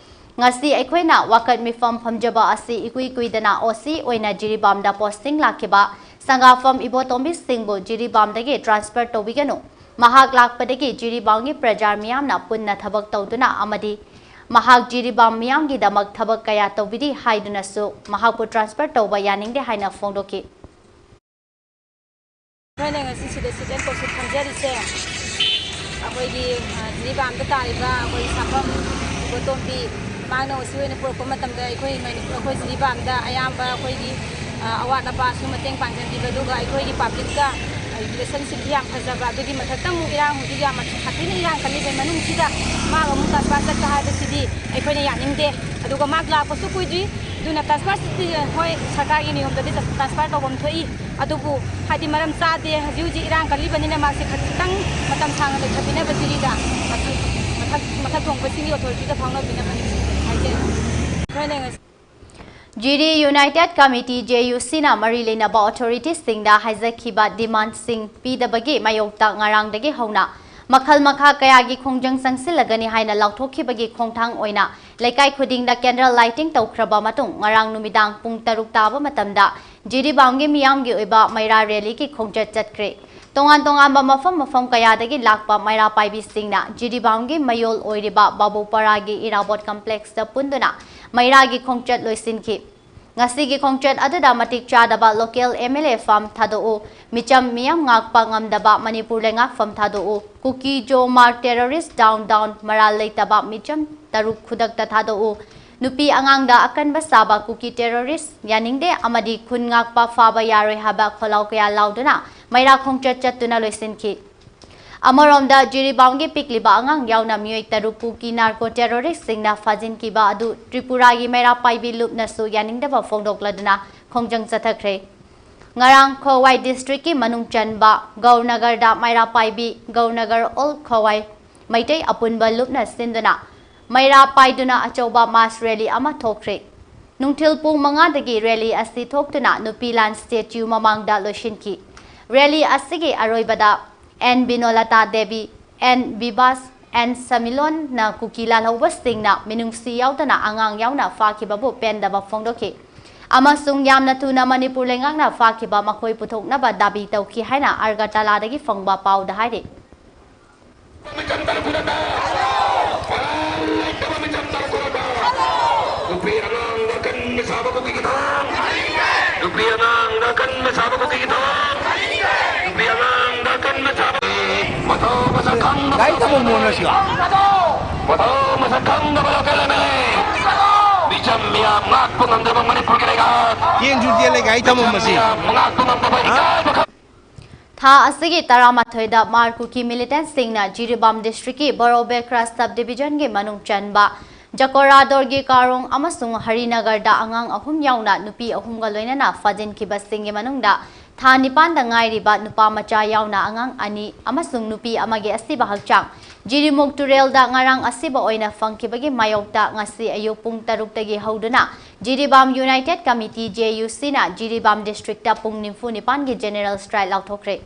ꯉꯁꯤ ꯑꯩꯈꯣꯏꯅ ꯋꯥꯀꯠ ꯃꯤꯐꯝ ꯐꯝꯖꯕ ꯑꯁꯤ ꯏꯀꯨꯏ ꯀꯨꯏꯗꯅ ꯑꯣ ꯁꯤ ꯑꯣꯏꯅ ꯖꯤꯔꯤꯕꯥꯝꯗ ꯄꯣꯁꯇꯤꯡ ꯂꯥꯛꯈꯤꯕ ꯁꯪꯒꯥꯐꯝ ꯏꯕꯣꯇꯣꯝꯕꯤ ꯁꯤꯡꯕꯨ ꯖꯤꯔꯤꯕꯥꯝꯗꯒꯤ ꯇ꯭ꯔꯥꯟꯁꯐꯔ ꯇꯧꯕꯤꯒꯅꯨ, ꯃꯍꯥꯛ ꯂꯥꯛꯄꯗꯒꯤ ꯖꯤꯔꯤꯕꯥꯝꯒꯤ ꯄ꯭ꯔꯖꯥ ꯃꯤꯌꯥꯝꯅ ꯄꯨꯟꯅ ꯊꯕꯛ ꯇꯧꯗꯨꯅ ꯑꯃꯗꯤ ꯃꯍꯥꯛ ꯖꯤꯔꯤꯕꯥꯝ ꯃꯤꯌꯥꯝꯒꯤꯗꯃꯛ ꯊꯕꯛ ꯀꯌꯥ ꯇꯧꯕꯤꯔꯤ ꯍꯥꯏꯗꯨꯅꯁꯨ ꯃꯍꯥꯛꯄꯨ ꯇ꯭ꯔꯥꯟꯁꯐꯔ ꯇꯧꯕ ꯌꯥꯅꯤꯡꯗꯦ ꯍꯥꯏꯅ ꯐꯣꯡꯗꯣꯛꯈꯤ꯫ ꯑꯩꯈꯣꯏꯅ ꯉꯁꯤ ꯁꯤꯗ ꯁꯤꯠ ꯑꯦꯟ ꯀꯣꯔꯁ ꯐꯝꯖꯔꯤꯁꯦ ꯑꯩꯈꯣꯏꯒꯤ, ꯑ, ꯖꯤꯔꯤꯕꯥꯝꯗ ꯇꯥꯔꯤꯕ ꯑꯩꯈꯣꯏꯒꯤ ꯁꯥꯐꯝ ꯏꯕꯣꯇꯣꯝꯕꯤ, ꯃꯥꯅ ꯑꯣ ꯁꯤ ꯑꯣꯏꯅ ꯄꯨꯔꯛꯄ ꯃꯇꯝꯗ ꯑꯩꯈꯣꯏ ꯃꯅꯤ-, ꯑꯩꯈꯣꯏ ꯖꯤꯔꯤꯕꯥꯝꯗ ꯑꯌꯥꯝꯕ ꯑꯩꯈꯣꯏꯒꯤ, ꯑ, ꯑꯋꯥꯠ ꯑꯄꯥꯁꯨ ꯃꯇꯦꯡ ꯄꯥꯡꯁꯤꯟꯕꯤꯕ, ꯑꯗꯨꯒ ꯑꯩꯈꯣꯏꯒꯤ ꯄꯕ꯭ꯂꯤꯛꯀ ꯔꯤꯂꯦꯁꯟꯁꯤꯞꯁꯤ ꯌꯥꯝ ꯐꯖꯕ, ꯑꯗꯨꯒꯤ ꯃꯊꯛꯇ ꯑꯃꯨꯛ ꯏꯔꯥꯡ ꯍꯧꯖꯤꯛ ꯌꯥꯝ ꯁꯥꯊꯤꯅ ꯏꯔꯥꯡ ꯀꯜꯂꯤꯕ ꯃꯅꯨꯡꯁꯤꯗ ꯃꯥꯒ ꯑꯃꯨꯛ ꯇꯥꯟꯄꯥ ꯆꯠꯄ ꯍꯥꯏꯕꯁꯤꯗꯤ ꯑꯩꯈꯣꯏꯅ ꯌꯥꯅꯤꯡꯗꯦ꯫ ꯑꯗꯨꯒ ꯃꯥ ꯂꯥꯛꯄꯁꯨ ꯀꯨꯏꯗ꯭ꯔꯤ, ꯑꯗꯨꯅ ꯇ꯭ꯔꯥꯟꯁꯐꯔꯁꯤꯗꯤ ꯍꯣꯏ ꯁꯔꯀꯥꯔꯒꯤ ꯅꯤꯌꯣꯝꯗꯗꯤ ꯇ꯭ꯔꯥꯟꯁꯐꯔ ꯇꯧꯐꯝ ꯊꯣꯛꯏ, ꯑꯗꯨꯕꯨ ꯍꯥꯏꯗꯤ ꯃꯔꯝ ꯆꯥꯗꯦ꯫ ꯍꯧꯖꯤꯛ ꯍꯧꯖꯤꯛ ꯏꯔꯥꯡ ꯀꯜꯂꯤꯕꯅꯤꯅ ꯃꯥꯁꯦ ꯈꯤꯇꯪ ꯃꯇꯝ ꯁꯥꯡꯅ ꯂꯩꯊꯕꯤꯅꯕ ꯖꯤꯔꯤꯗ ꯃꯊꯛ, ꯃꯊꯛ, ꯃꯊꯛ ꯊꯣꯡꯕꯁꯤꯡꯒꯤ ꯑꯣꯊꯣꯔꯤꯇꯤꯗ ꯐꯥꯎꯅꯕꯤꯅꯕꯅꯤ ꯍꯥꯏꯖꯔꯤ꯫ ꯑꯩꯈꯣꯏꯅ ꯉꯁꯤ ꯖꯤꯔꯤ ꯌꯨꯅꯥꯏꯇꯦꯗ ꯀꯃꯤꯇꯤ, ꯖꯦ ꯌꯨ ꯁꯤꯅ ꯃꯔꯤ ꯂꯩꯅꯕ ꯑꯣꯊꯣꯔꯤꯇꯤꯁꯤꯡꯗ ꯍꯥꯏꯖꯈꯤꯕ ꯗꯤꯃꯥꯟꯁꯤꯡ ꯄꯤꯗꯕꯒꯤ ꯃꯥꯌꯣꯛꯇ ꯉꯔꯥꯡꯗꯒꯤ ꯍꯧꯅ ꯃꯈꯜ ꯃꯈꯥ ꯀꯌꯥꯒꯤ ꯈꯣꯡꯖꯪ ꯆꯪꯁꯤꯜꯂꯒꯅꯤ ꯍꯥꯏꯅ ꯂꯥꯎꯊꯣꯛꯈꯤꯕꯒꯤ ꯈꯣꯡꯊꯥꯡ ꯑꯣꯏꯅ ꯂꯩꯀꯥꯏ ꯈꯨꯗꯤꯡꯗ ꯀꯦꯟꯗꯜ ꯂꯥꯏꯇꯤꯡ ꯇꯧꯈ꯭ꯔꯕ ꯃꯇꯨꯡ, ꯉꯔꯥꯡ ꯅꯨꯃꯤꯗꯥꯡ ꯄꯨꯡ ꯇꯔꯨꯛ ꯇꯥꯕ ꯃꯇꯝꯗ ꯖꯤꯔꯤꯕꯥꯝꯒꯤ ꯃꯤꯌꯥꯝꯒꯤ ꯑꯣꯏꯕ ꯃꯩꯔꯥ ꯔꯦꯂꯤꯒꯤ ꯈꯣꯡꯆꯠ ꯆꯠꯈ꯭ꯔꯦ꯫ ꯇꯣꯉꯥꯟ ꯇꯣꯉꯥꯟꯕ ꯃꯐꯝ ꯃꯐꯝ ꯀꯌꯥꯗꯒꯤ ꯂꯥꯛꯄ ꯃꯩꯔꯥ ꯄꯥꯏꯕꯤꯁꯤꯡꯅ ꯖꯤꯔꯤꯕꯥꯝꯒꯤ ꯃꯌꯣꯜ ꯑꯣꯏꯔꯤꯕ ꯕꯥꯕꯨꯄꯥꯔꯥꯒꯤ ꯏꯔꯥꯕꯣꯠ ꯀꯝꯄ꯭ꯂꯦꯛꯁꯇ ꯄꯨꯟꯗꯨꯅ ꯃꯩꯔꯥꯒꯤ ꯈꯣꯡꯆꯠ ꯂꯣꯏꯁꯤꯟꯈꯤ꯫ ꯉꯁꯤꯒꯤ ꯈꯣꯡꯆꯠ ꯑꯗꯨꯗ ꯃꯇꯤꯛ ꯆꯥꯗꯕ ꯂꯣꯀꯦꯜ ꯑꯦꯝ ꯑꯦꯜ ꯑꯦ ꯐꯝ ꯊꯥꯗꯣꯛꯎ, ꯃꯤꯆꯝ ꯃꯤꯌꯥꯝ ꯉꯥꯛꯄ ꯉꯝꯗꯕ ꯃꯅꯤꯄꯨꯔ ꯂꯩꯉꯥꯛꯐꯝ ꯊꯥꯗꯣꯛꯎ, ꯀꯨꯀꯤ ꯖꯣ ꯃꯥꯔꯛ ꯇꯦꯔꯣꯔꯤꯁ ꯗꯥꯎꯟ ꯗꯥꯎꯟ, ꯃꯔꯥꯜ ꯂꯩꯇꯕ ꯃꯤꯆꯝ ꯇꯔꯨꯛ ꯈꯨꯗꯛꯇ ꯊꯥꯗꯣꯛꯎ, ꯅꯨꯄꯤ ꯑꯉꯥꯡꯗ ꯑꯀꯟꯕ ꯆꯥꯕ ꯀꯨꯀꯤ ꯇꯦꯔꯣꯔꯤꯁ ꯌꯥꯅꯤꯡꯗꯦ ꯑꯃꯗꯤ ꯈꯨꯟ ꯉꯥꯛꯄ ꯐꯥꯕ ꯌꯥꯔꯣꯏ ꯍꯥꯏꯕ ꯈꯣꯜꯂꯥꯎ ꯀꯌꯥ ꯂꯥꯎꯗꯨꯅ ꯃꯩꯔꯥ ꯈꯣꯡꯆꯠ ꯆꯠꯇꯨꯅ ꯂꯣꯏꯁꯤꯟꯈꯤ꯫ ꯑꯃꯔꯣꯝꯗ, ꯖꯤꯔꯤꯕꯥꯝꯒꯤ ꯄꯤꯛꯂꯤꯕ ꯑꯉꯥꯡ ꯌꯥꯎꯅ ꯃꯤꯑꯣꯏ ꯇꯔꯨꯛ ꯀꯨꯀꯤ ꯅꯥꯔꯀꯣ ꯇꯦꯔꯣꯔꯤꯁꯁꯤꯡꯅ ꯐꯥꯖꯤꯟꯈꯤꯕ ꯑꯗꯨ ꯇ꯭ꯔꯤꯄꯨꯔꯥꯒꯤ ꯃꯩꯔꯥ ꯄꯥꯏꯕꯤ ꯂꯨꯞꯅꯁꯨ ꯌꯥꯅꯤꯡꯗꯕ ꯐꯣꯡꯗꯣꯛꯂꯗꯨꯅ ꯈꯣꯡꯖꯪ ꯆꯠꯊꯈ꯭ꯔꯦ꯫ ꯉꯔꯥꯡ ꯈꯣꯋꯥꯏ ꯗꯤꯁꯇ꯭ꯔꯤꯛꯀꯤ ꯃꯅꯨꯡ ꯆꯟꯕ ꯒꯧꯔꯅꯒꯔꯗ ꯃꯩꯔꯥ ꯄꯥꯏꯕꯤ, ꯒꯧꯔꯅꯒꯔ ꯑꯣꯜ ꯈꯣꯋꯥꯏ ꯃꯩꯇꯩ ꯑꯄꯨꯟꯕ ꯂꯨꯞꯅ ꯁꯤꯟꯗꯨꯅ ꯃꯩꯔꯥ ꯄꯥꯏꯗꯨꯅ ꯑꯆꯧꯕ ꯃꯥꯁ ꯔꯦꯂꯤ ꯑꯃ ꯊꯣꯛꯈ꯭ꯔꯦ꯫ ꯅꯨꯡꯊꯤꯜ ꯄꯨꯡ ꯃꯉꯥꯗꯒꯤ rally ꯑꯁꯤ ꯊꯣꯛꯇꯨꯅ ꯅꯨꯄꯤ ꯂꯥꯟ statue ꯃꯃꯥꯡꯗ ꯂꯣꯏꯁꯤꯟꯈꯤ꯫ Rally ꯑꯁꯤꯒꯤ ꯑꯔꯣꯏꯕꯗ N ꯕꯤꯅꯣꯂꯇꯥ Devi, N Bibas, N ꯁꯃꯤꯂꯣꯟꯅ ꯀꯨꯀꯤ ꯂꯥꯜꯍꯧꯕꯁꯤꯡꯅ ꯃꯤꯅꯨꯡꯁꯤ ꯌꯥꯎꯗꯅ ꯑꯉꯥꯡ ꯌꯥꯎꯅ ꯐꯥꯈꯤꯕꯕꯨ ꯄꯦꯟꯗꯕ ꯐꯣꯡꯗꯣꯛꯈꯤ ꯑꯃꯁꯨꯡ ꯌꯥꯝꯅ ꯊꯨꯅ ꯃꯅꯤꯄꯨꯔ ꯂꯩꯉꯥꯛꯅ ꯐꯥꯈꯤꯕ ꯃꯈꯣꯏ ꯄꯨꯊꯣꯛꯅꯕ ꯗꯥꯕꯤ ꯇꯧꯈꯤ ꯍꯥꯏꯅ ꯑꯒꯔꯇꯂꯥꯗꯒꯤ ꯐꯪꯕ ꯄꯥꯎꯗ ꯍꯥꯏꯔꯤ꯫ ꯅꯨꯄꯤ ꯑꯉꯥꯡꯗ ꯑꯀꯟꯕ ꯁꯥꯕ ꯀꯨꯀꯤꯒꯤ ꯊꯧꯔꯥꯡ꯫ ꯅꯨꯄꯤ ꯑꯉꯥꯡꯗ ꯑꯀꯟꯕ ꯁꯥꯕ ꯀꯨꯀꯤꯒꯤ ꯊꯧꯔꯥꯡ꯫ ꯅꯨꯄꯤ ꯑꯉꯥꯡꯗ ꯑꯀꯟꯕ ꯁꯥꯕ꯫ ꯃꯊꯧ ꯃꯁꯛ ꯈꯪꯗꯕ ꯒꯥꯔꯤ ꯊꯝꯐꯝ ꯃꯣꯠꯂꯁꯤꯔꯣ? ꯃꯊꯧ ꯃꯁꯛ ꯈꯪꯗꯕ local M L A꯫ ꯃꯤꯆꯝ ꯃꯤꯌꯥꯝ ꯉꯥꯛꯄ ꯉꯝꯗ꯭ꯔꯕ ꯃꯅꯤꯄꯨꯔꯒꯤ ꯂꯩꯉꯥꯛ꯫ ꯇꯦꯟꯁꯨ ꯇꯦꯜꯂꯦ ꯒꯥꯔꯤ ꯊꯝꯐꯝ ꯑꯁꯤ꯫ ꯃꯤꯌꯥꯝ ꯉꯥꯛꯄ ꯉꯝꯗꯕ ꯍꯥ? ꯏꯀꯥꯏꯕ ꯈꯪ- ꯊꯥ ꯑꯁꯤꯒꯤ ꯇꯔꯥꯃꯥꯊꯣꯏꯗ ꯃꯥꯔ ꯀꯨꯀꯤ militantꯁꯤꯡꯅ ꯖꯤꯔꯤꯕꯥꯝ districtꯀꯤ ꯕꯣꯔꯣꯕꯦꯈ꯭ꯔꯥ sub divisionꯒꯤ ꯃꯅꯨꯡ ꯆꯟꯕ ꯖꯀꯣꯔꯥꯗꯣꯔꯒꯤ ꯀꯥꯔꯣꯡ ꯑꯃꯁꯨꯡ ꯍꯔꯤꯅꯒꯔꯗ ꯑꯉꯥꯡ ꯑꯍꯨꯝ ꯌꯥꯎꯅ ꯅꯨꯄꯤ ꯑꯍꯨꯝꯒ ꯂꯣꯏꯅꯅ ꯐꯥꯖꯤꯟꯈꯤꯕꯁꯤꯡꯒꯤ ꯃꯅꯨꯡꯗ ꯊꯥ ꯅꯤꯄꯥꯟꯗ ꯉꯥꯏꯔꯤꯕ ꯅꯨꯄꯥ ꯃꯆꯥ ꯌꯥꯎꯅ ꯑꯉꯥꯡ ꯑꯅꯤ ꯑꯃꯁꯨꯡ ꯅꯨꯄꯤ ꯑꯃꯒꯤ ꯑꯁꯤꯕ ꯍꯛꯆꯥꯡ ꯖꯤꯔꯤꯃꯨꯛ ꯇꯨꯔꯦꯜꯗ ꯉꯔꯥꯡ ꯑꯁꯤꯕ ꯑꯣꯏꯅ ꯐꯪꯈꯤꯕꯒꯤ ꯃꯥꯌꯣꯛꯇ ꯉꯁꯤ ꯑꯌꯨꯛ ꯄꯨꯡ ꯇꯔꯨꯛꯇꯒꯤ ꯍꯧꯗꯨꯅ ꯖꯤꯔꯤꯕꯥꯝ United Committee, JUCꯅ ꯖꯤꯔꯤꯕꯥꯝ districtꯇ ꯄꯨꯡ ꯅꯤꯐꯨ ꯅꯤꯄꯥꯟꯒꯤ general strike ꯂꯥꯎꯊꯣꯛꯈ꯭ꯔꯦ꯫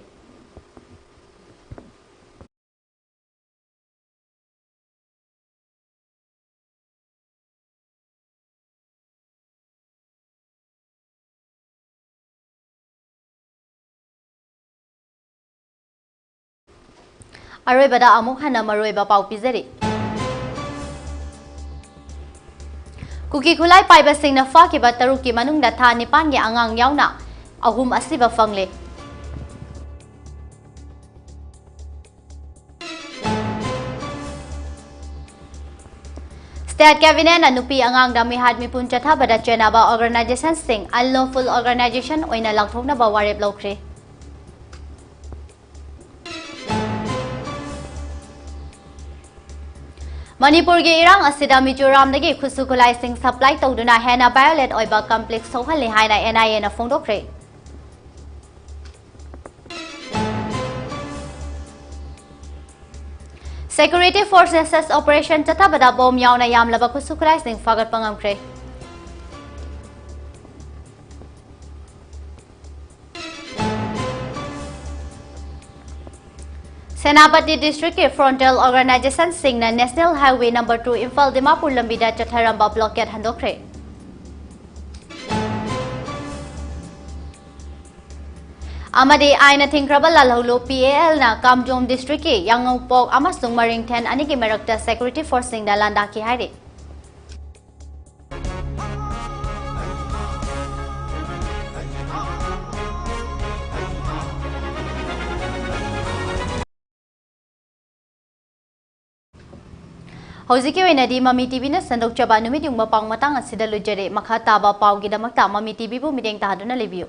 ꯑꯔꯣꯏꯕꯗ ꯑꯃꯨꯛ ꯍꯟꯅ ꯃꯔꯨꯑꯣꯏꯕ ꯄꯥꯎ ꯄꯤꯖꯔꯤ꯫ ꯀꯨꯀꯤ ꯈꯨꯠꯂꯥꯏ ꯄꯥꯏꯕꯁꯤꯡꯅ ꯐꯥꯈꯤꯕ ꯇꯔꯨꯛꯀꯤ ꯃꯅꯨꯡꯗ ꯊꯥ ꯅꯤꯄꯥꯟꯒꯤ ꯑꯉꯥꯡ ꯌꯥꯎꯅ ꯑꯍꯨꯝ ꯑꯁꯤꯕ ꯐꯪꯂꯦ꯫ State Cabinetꯅ ꯅꯨꯄꯤ ꯑꯉꯥꯡꯗ ꯃꯤꯍꯥꯠ ꯃꯤꯄꯨꯟ ꯆꯠꯊꯕꯗ ꯆꯦꯟꯅꯕ organizationꯁꯤꯡ unlawful organization ꯑꯣꯏꯅ ꯂꯥꯎꯊꯣꯛꯅꯕ ꯋꯥꯔꯦꯞ ꯂꯧꯈ꯭ꯔꯦ꯫ ꯃꯅꯤꯄꯨꯔꯒꯤ ꯏꯔꯥꯡ ꯑꯁꯤꯗ ꯃꯤꯖꯣꯔꯥꯝꯗꯒꯤ ꯈꯨꯠꯁꯨ ꯈꯨꯠꯂꯥꯏꯁꯤꯡ supply ꯇꯧꯗꯨꯅ ꯍꯦꯟꯅ violent ꯑꯣꯏꯕ conflict ꯊꯣꯛꯍꯜꯂꯤ ꯍꯥꯏꯅ NIAꯅ ꯐꯣꯡꯗꯣꯛꯈ꯭ꯔꯦ꯫ Security forces operation ꯆꯠꯊꯕꯗ bomb ꯌꯥꯎꯅ ꯌꯥꯝꯂꯕ ꯈꯨꯠꯁꯨ ꯈꯨꯠꯂꯥꯏꯁꯤꯡ ꯐꯥꯒꯠꯄ ꯉꯝꯈ꯭ꯔꯦ꯫ ꯁꯦꯅꯥꯄꯇꯤ ꯗꯤꯁꯇ꯭ꯔꯤꯛꯀꯤ ꯐ꯭ꯔꯣꯟꯇꯦꯜ ꯑꯣꯔꯒꯅꯥꯏꯖꯦꯁꯟꯁꯤꯡꯅ national highway number two Imphal Dimapur ꯂꯝꯕꯤꯗ ꯆꯠꯊꯔꯝꯕ ꯕ꯭ꯂꯣꯀꯦꯠ ꯍꯟꯗꯣꯛꯈ꯭ꯔꯦ꯫ ꯑꯃꯗꯤ ꯑꯥꯏꯟꯅ ꯊꯤꯡꯈ꯭ꯔꯕ ꯂꯥꯜꯍꯧꯂꯨ ꯄꯤ ꯑꯦ ꯑꯦꯜꯅ ꯀꯥꯝꯖꯣꯡ ꯗꯤꯁꯇ꯭ꯔꯤꯛꯀꯤ ꯌꯥꯡꯉꯧꯄꯣꯛ ꯑꯃꯁꯨꯡ ꯃꯔꯤꯡꯊꯦꯟ ꯑꯅꯤꯒꯤ ꯃꯔꯛꯇ ꯁꯦꯀ꯭ꯌꯨꯔꯤꯇꯤ ꯐꯣꯔꯁꯁꯤꯡꯅ ꯂꯥꯟꯗꯥꯈꯤ ꯍꯥꯏꯔꯤ꯫ ꯍꯧꯖꯤꯛꯀꯤ ꯑꯣꯏꯅꯗꯤ ꯃꯃꯤ ꯇꯤꯚꯤꯅ ꯁꯟꯗꯣꯛꯆꯕ ꯅꯨꯃꯤꯠ ꯌꯨꯡꯕ ꯄꯥꯎ ꯃꯇꯥꯡ ꯑꯁꯤꯗ ꯂꯣꯏꯖꯔꯦ꯫ ꯃꯈꯥ ꯇꯥꯕ ꯄꯥꯎꯒꯤꯗꯃꯛꯇ ꯃꯃꯤ ꯇꯤꯚꯤꯕꯨ ꯃꯤꯠꯌꯦꯡ ꯇꯥꯍꯟꯗꯨꯅ ꯂꯩꯕꯤꯌꯨ꯫